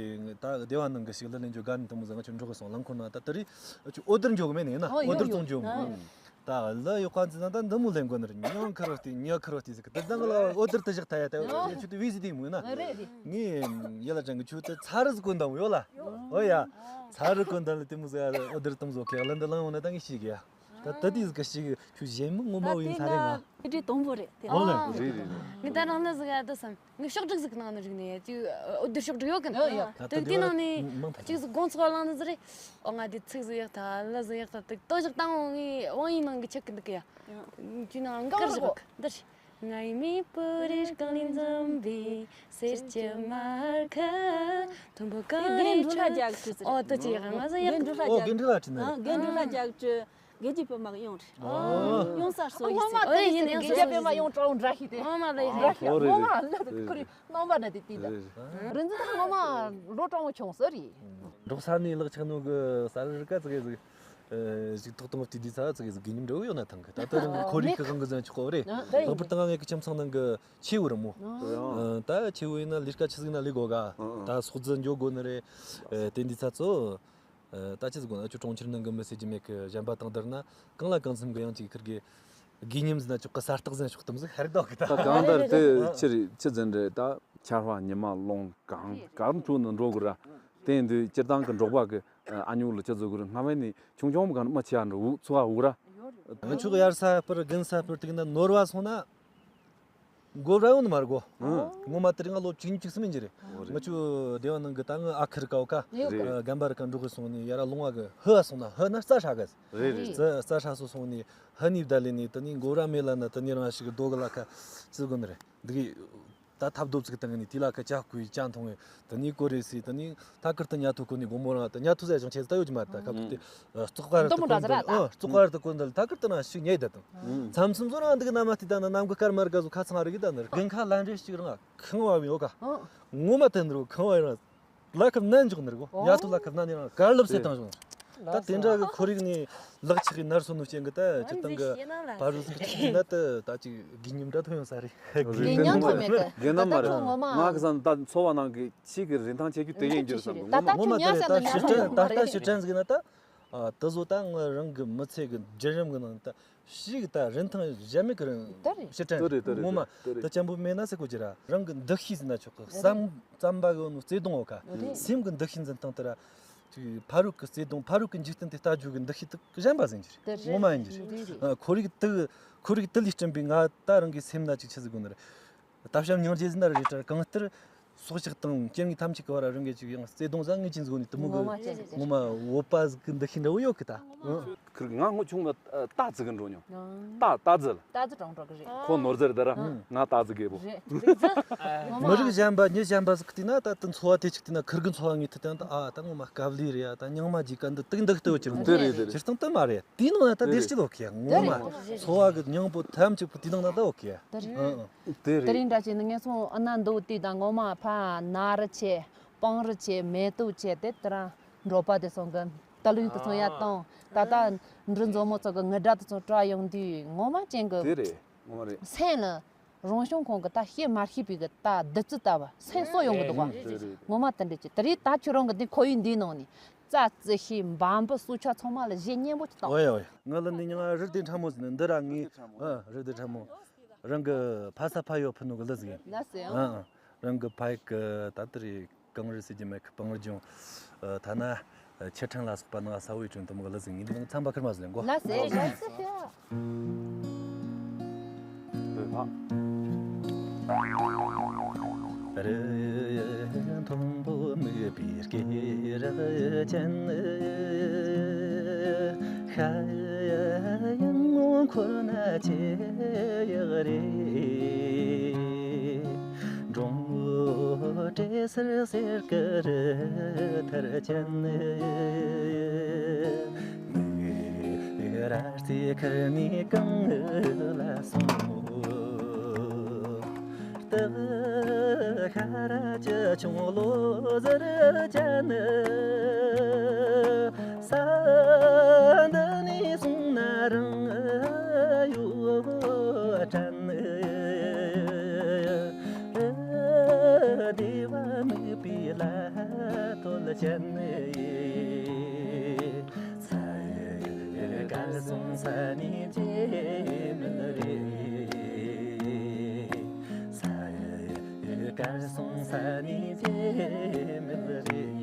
ད་སྡེ་བ་ནང་གི་ཞིག་ལ་ལེན་འཇོག་དགའ་ནི་དུ་མོ་ཟིག་ང་ཆུ་འགྲོ་གི་སོང་། ལང་ཁོ་ན་ད་ད་རེད་ཆུ་ཨོ་དར་འཇོག་གི་མེད་ནི་ཡིན་ན། ཨོ་ཨོ་དར་ཡོད་བཙོང་འཇོག་ཡོད། ཨུམ། ད་ལ་ཡོད་ཁ་འཛིན་ན་ད་འདི་མོ་ལེན་དགོས་ནི་རེད། ཉང་ཁར་བ་སྟེ་ཉ་ཁར་བ་སྟེ་ཟིག་གི་དེ་ད་ང་ལ་ཨོ་དར་དུ་བཞག་ཐ་ཡ་ད་ཨོ། ཆུ་དུ་བི་ཟི་དེ་མོ་ཡིན་ན། ཨ། རེད་རེད། ངས་ཡ་ལ་ཅང་གི་ཆུ་དུ་ཚ་རུ་ཟིག་གོན་དམ་ཡོད་ལ། ཨོ་ཡ། ཚ་རུ་གོན་དམ་ལ་དེ་མོ་ཟིག་ཨོ་དར་དུ་མོ་ཟིག་ཁེ་ལ་འདི་ལང་འོ་ན་ད་ངས་ཤེས་གི་ཡ། ད་ད་དེ་ཟིག་གི་ཤེས་གི་ཆུ་གཞན་མི་ངོ་མ་ད་བོ་ཡིན་དེ་ཚ་རེད་ང་། ང་ཨེ་འདྲའི་དང་པོ་རེད་དེ། ཨོ་ལེ། ཨ། རེད་རེད་རེད། ངས་ད་རང་ལ་ཟིག་ཨ་ད་བསམ། ངས་ཤོག་སྒྲིག་ཟིག་གི་ནང་ནས་རིག་ནས་ཡ་ཅིག་ཨོ་དེ་ཤོག་སྒྲིག་ཡོད་གི་ན། ཡོད་ཡོད། ད་དེ་དེ་ནང་ནས་མང་ཐག་ཅིག་ཟིག་དགོང་ཚོགས་བླངས་ནི་ཟིག་རེད། ཨོ་ང་དེ་ཚིག་ཟིག་ཡག་ཐལ་ལ་ཟིག་ཡག་ཐལ་དེ་ཏོ་ཞག་བཏང་འོང་ངས་དབང་ཡིན་ནང་གི་ཆེད་གི་འདུག་གི་ཡ། ཡང་། ཅི་ན་ཨང་དཀར་ཞིག་འདིར། ང་ཡི་མིག་པུ་རིར་རྐང་ལིན་འཛོམས་པའི་གསེར་གྱི་མར་ཁ་མཐོན་པོ་གང་དེ་ནས་ཡིན་འགྲོ་ལ་ཁྲོད། རྒྱག་ཁུལ་ཟེར། ཨོ་དེ་ཅི་ཡག་ང་ཟིག་ཡག་དེ་འགྲོ་ལ་ཨོ་རྒན་འགྲོ་ལ་ཁྲིད་ན། ཨ། རྒན་འགྲོ་ལ་རྒྱག་ཁྲིད། དགེ་རྒྱུ་པུ་མ་ཡོང་རེད། ཨོ། ཡོང་སར་སོ་ཡིན་ཟེར། ཨོ་ཡིན་ཡིན། དགེ་རྒྱུ་པུ་མ་ཡོང་གྲོང་འདྲ་ཤི་དེ། ཨོ་མ་ལ་ཡིན། འདྲ་ཤི། ཨོ་རེད། མོ་མ་ལ་དེ་ཁུ་རེ་རྣམ་པ་འདྲ་དེ་དེ་ལ། རེད། རིན་འཛིན་ཐང་མོ་མ་ལོ་གྲོང་བོ་ཆུང་ཟེར་རེད། འབྲོག་ས་ནས་ལག་ཆགས་ནོ་གི་ས་རི་རི་ཀ་ཙི་གེ་ཟིག་ཞིག་ཐོག་ཐོག་དེ་དུས་ཚ་ཙི་གེ་ཟིག་དགེ་ཉམས་འདྲ་བོ་ཡོད་ན་ཐང་གི། ད་ལྟ་རང་ཁོར་ཡུག་གི་དབང་གིས་ཟིག་ཆོག་གོ་རེད། ལྷག་པར་ད་ང་ངེད་ཀྱི་ཁྱིམ་ཚང་ནང་གི་ཆེ་བོ་རེད་མོ། ད་ཆེ་བོ་ཡིན་ན་ལས་ཀ་ཆི་ཟིག་ན་ལས་དགོ་ག་ད་སོག་རྫི་འཇོག་དགོ་ནི་རེད། དེ་དུས་ཚ་ཚོ། ད་ཅི་ཟིག་དགོ་ན་ཁྱོད་གྲོང་ཁྱེར་ནང་གི་མི་ཟེར་རྒྱུ་མེད་གི། གཞན་པ་དང་བསྡུར་ན་གང་ལ་གང་འཚམ་གི་ཡང་ཅིག་ཁིར་གི་དགེ་ཉམས་ཟིན་ན་ཆོག་གི། གསར་རྟགས་ཟིན་ཆོག་གཏམ་ཟིག་ཧར་ལྡོག་གི་ད། ད་གང་ལྟར་དེ་ཆི་རེད་ཆི་ཟིན་རེད། ད་ཆར་པ་ཉི་མ་རླུང་གང་གར་འཁྲུག་ནས་འགྲོ་དགོས་ར། དེ་འདི་སྤྱིར་བཏང་གི་འབྲོག་པ་གི་ཨ་ཉོག་ལ་ཅི་བཟོ་དགོས་ར། སྔ་མ་ནས་ཆུང་ཆུང་གང་མ་ཆེ་ཡ་འགྲོ་འུ་ཚོ་ཨ་འུ་ར། ང་ཆོག་ཡར་ས་སྤར་དགུན་ས་སྤར་དུས་ན་ནོར་བ་སོང་ན། མགོ་ར་ཡོང་ནི་མ་རེད་གོ། ཨང་། ངོ་མ་དེ་རིང་ང་ལོ་བཅུ་གཉིས་བཅུ་གསུམ་ཡིན་གྱི་རེད། ཨོ་རེད། ང་ཆུ་སྡེ་བ་ནང་གི་ད་ང་ཨ་ཁུ་རི་ཀའོ་ཀ་རེད། རྒན་པ་རི་ཀ་འགྲོ་གི་སོང་ནས་ཡ་ར་ལུང་བ་གི་ཧི་བ་སོང་ན་ཧི་ན་རྩྭ་ཧྲ་གི། རེད་རེད། རྩྭ་རྩྭ་ཧྲ་སོ་སོང་ནས་ཧི་ནས་བསྡད་ལས་ནས་དེ་ནས་མགོ་ར་མེད་ལ་ན་དེ་ནས་རང་ཞིག་རྡོ་གི་ལ་ཁ་ཙི་དགོ་ནི་རེད་འདི་གི། ད་ཐབ་རྡོ་བཙུགས་བཏང་ནས་དེ་ལ་ཁ་ཇ་བསྐོལ་ཇ་འཐུང་བས། དེ་ནས་ཀོ་རེ་སི་དེ་ནས་ད་ཀིར་ཏི་ཉ་ཐུ་ཁོ་ནས་དགོང་མོ་རང་དེ་ཉ་ཐུ་ཟ་ཅང་ཆེ་ད་ཡོད་ཀྱི་མ་རེད། ད་ཁ་ཐུག་དེ་ཨ་བཙོག་པ་རེད། ད་ཀིར་ཏི་འདི་ཨ་བཙོག་པ་རེད། ད་ཀོ་འདི་ད་ཀིར་ཏི་ན་ཞིག་ཉལ་ད་དང་། མཚམས་མཚམས་སུ་རང་འདི་གི་ན་མ་ཏི་ད་ན་ནམ་གི་སྐར་མ་རི་ག་ཟུ་ཁ་ཚང་རི་གི་ད་ནི་རྒན་ཁ་ལ་འདྲེ་ཞིག་རང་ཁང་བ་མི་ཡོད་ག་ངོ་མ་དེ་འདྲ་ཁང་བ་རང་ལ་ཁབ་ནན་འཇོག་ནི་རེད་གོ། ཡ་ཐུ་ལ་ཁབ་ནན་ནི་རང་དཀར་ལབ་སེ་བཏང་བྱུང་། ད་དེ་འདྲ་གི་ཁོར་ཡུག་ནས་ལག་ཆགས་ཀྱི་ནར་སོན་ནོ་ཅན་གི་ད་སྤྱི་བཏང་གི་བར་རུ་ཟིག་ཅིག་ན་ད་ད་ཅིག་དགེ་ཉམས་འདྲ་ཐོན་ཡོང་ས་རེད། དགེ་ཉམས་ཐོན་མེད་གི། དགེ་ཉམས་མ་རེད། ད་ཁྱོད་ངོ་མ་ང་གི་བསམ་ད་འཚོ་བ་ནང་གི་ཆེས་གི་རིན་ཐང་ཆེ་རྒྱུ་དེ་ཡིན་རྒྱུ་བསམ་གི། ད་ད་ངོ་མ་ཁྱོད་ངོ་མ་ཉལ་ད་ས་ད་ནི་ཕྱིར་དྲན་ད་ལྟ་ཕྱིར་དྲན་ཟིག་ན་ད། ཨ་དེ་བཟོ་ད་ང་རང་གི་མི་ཚེ་གི་བརྒྱུད་རིམ་གི་ནང་ད་ཞིག་ད་རིན་ཐང་གཞན་མེད་གི་རིན་ད་རེད། ཕྱིར་དྲན་དེ་རེད་དེ་རེད་ངོ་མ་དེ་རེད། ད་ཅན་པོ་མེད་ན་ཟེར་གོ་རྒྱུ་ར། རང་གི་འདུ་ཤེས་ཟིན་ན་ཆོག་གི། བསམ་བསམ་པ་གི་ནོ་བརྩེ་དུང་འོ་ཁ་རེད། སེམས་གི་འདུ་ཤེས་འཛིན་སྟངས་དེ་ར། ཅིག་ཕ་རོལ་གི་བརྩེ་དུང་ཕ་རོལ་གི་འཇིག་རྟེན་དེ་ལྟ་རྒྱུ་གི་འདུ་ཤེས་དེ་གཞན་པ་ཟིན་གྱི་རེད། ད་རེད། ངོ་མ་ཡིན་གྱི་རེད། རེད་རེད། ཨ་ཁོར་ཡུག་དེ་ཁོར་ཡུག་དེ་ལས་བསྐྲུན་པའི་ང་ད་རང་གི་སེམས་ན་ཅིག་ཆི་ཟིག་གོ་ནི་རེད། ད་བྱམས་སྙིང་རྗེ་ཟིན་ན་རེད་དྲ་གང་ལྟར། སྲོག་ཆགས་དང་སྐྱེ་དངོས་ཐམས་ཅད་ཀྱི་བར་རང་གི་ཅིག་ཡང་བརྩེ་དུང་བཟང་ངེས་ཅན་ཟིག་ནི་དེ་མོ་གི་ངོ་མ་ཅན་ཟིག་ངོ་མ་བོད་པ་ཟིག་གི་འདུ་ཤེས་འདྲ་བོ་ཡོད་གི་ད། ཁིར་ང་སྔོན་ཆུང་ལ་རྟ་བཙུགས་གི་འགྲོ་མྱོང་། རྟ་རྟ་རྫི་ལ། རྟ་རྫི་གྲོང་གྲོགས་གི་རེད། ཁོ་ནོར་རྫི་རེད་ད་ར། ང་རྟ་རྫི་རྒད་པོ། རེད་རེད་རྫི། ངོ་མ་མི་རིགས་གཞན་པ་མྱི་གཞན་པ་ཟིག་བལྟས་ན་ད་དེ་འཚོ་བ་དེ་ཅིག་བལྟས་ན་ཁིར་གི་འཚོ་བ་ངེས་ཐུབ་ཀྱང་ད་ཨ་ད་ངོ་མ་དཀའ་ལས་རེད་ཡ། ད་སྙིང་མ་རྗེ་ག་འདི་དུག་འདུག་ལྟ་བུ་ཅིག་འདུག་དེ་རེད་དེ་རེད། སྤྱིར་བཏང་དེ་མ་རེད། དེའི་ནང་ན་ད་དེ་དེ་རེད། སྐྱིད་ལོ་ཁེ་ངོ་མ་དེ་རེད། འཚོ་བ་གི་སྙིང་པོ་ཐམས་ཅད་པོ་དེའི་ནང་ན་ད་ཨོ་ཁེ། དེ་རེད། ཨ་ཨ། དེ་དེ་རེད། རིང་འདྲ་བྱས་ནས་ངས་སོང་ཨ་ན་འདུག་དུས་དང་ངོ་མ་ཕ་ན་རུ་ཆེ་སྤང་རུ་ཆེ་མེ་ཏོག་ཆེ་དེ་དེ་རང་འབྲོག་པ་དེ་ཚོ་གི་ད་ལུས་དེ་ཚོ་ཡ་བཏང་ད་ད་འབྲུ་མཛོ་མོ་ཚོ་གི་ངུ་སྒྲ་དེ་ཚོ་གྲགས་ཡོང་དུས་ངོ་མ་ཅན་གི་དེ་རེད། ངོ་མ་རེད། སེམས་ལ་རང་བྱུང་ཁོང་གི་ད་ཤེས་མ་ཤེས་པའི་གི་ད་བདུད་རྩི་ལྟ་བུ་སེམས་གསོ་ཡོང་གི་འདུག་བ། དེ་རེད། ངོ་མ་དེ་འདྲ་ཅིག་དེ་རེད། ད་ཁྱོད་རང་གི་འདི་ཁོར་ཡུག་འདིའི་ནང་ནས་རྩྭ་རྩི་ཤིང་འབའ་འབུ་སྲོག་ཆགས་ཚང་མ་ལ་གཞས་སྙན་པོ་ཅིག་བཏང་། ཨོ་ཡ་ཨོ་ཡ། ང་ལ་ནི་མྱིང་ང་རི་དེ་ཕྲ་མོ་ཟེར་ནི་འདི་ར་ངའི་ཨ་རི་དེ་ཕྲ་མོ། རང་གི་ཕ་ས་ཕ་ཡུལ་ཕུ་ནུ་གི་ལི་ཟིག་ཡིན། ལ་སེ་ཨང་། ཨ་ཨ། རང་གི་ཕ་ཡུལ་གི་ད་ལྟ་རེད། གངས་རི་ཟེར་གྱི་མེད་གི་སྤང་རི་ལྗོངས། ཨ་ཐ་ན་ཨ་ཆུ་ཕྲན་ལ་སོགས་པ་ནང་ས་བོའི་ཁྲོད་དུ་མོ་གི་ལི་ཟིག་ཡིན། འདི་ནང་ཚང་པ་ཁིར་མ་ཟིག་ལེན་གོ། ལ་སེ་ལ་སེ་ཕ། རི་མཐོན་པོ་མིག་པའི་སྐེད་རགས་ཅན། ཤ་ཡང་ངོ་འཁོར་ན་ཆེ་ཡག་རེད། འབྲོང་བུ་བྲེ་སེར་སེར་གི་རི་ཐར་ཅན། མིག་ར་རྩེ་ཁར་ནས་གངས་ལ་སོང་། སྟག་ཤ་ར་ཅི་ཆུང་ལོ་ཟེར་ཅན། ས་འདི་ནས་སོང་ན་རང་ཡོད་དྲན། སྡེ་བ་མིག་པའི་ལ་ཐོལ་ཅན། ས་ཡི་གར་སོང་ས་ནས་བྱེད་མི་རེད། ས་ཡི་གར་སོང་ས་ནས་བྱེད་མི་རེད།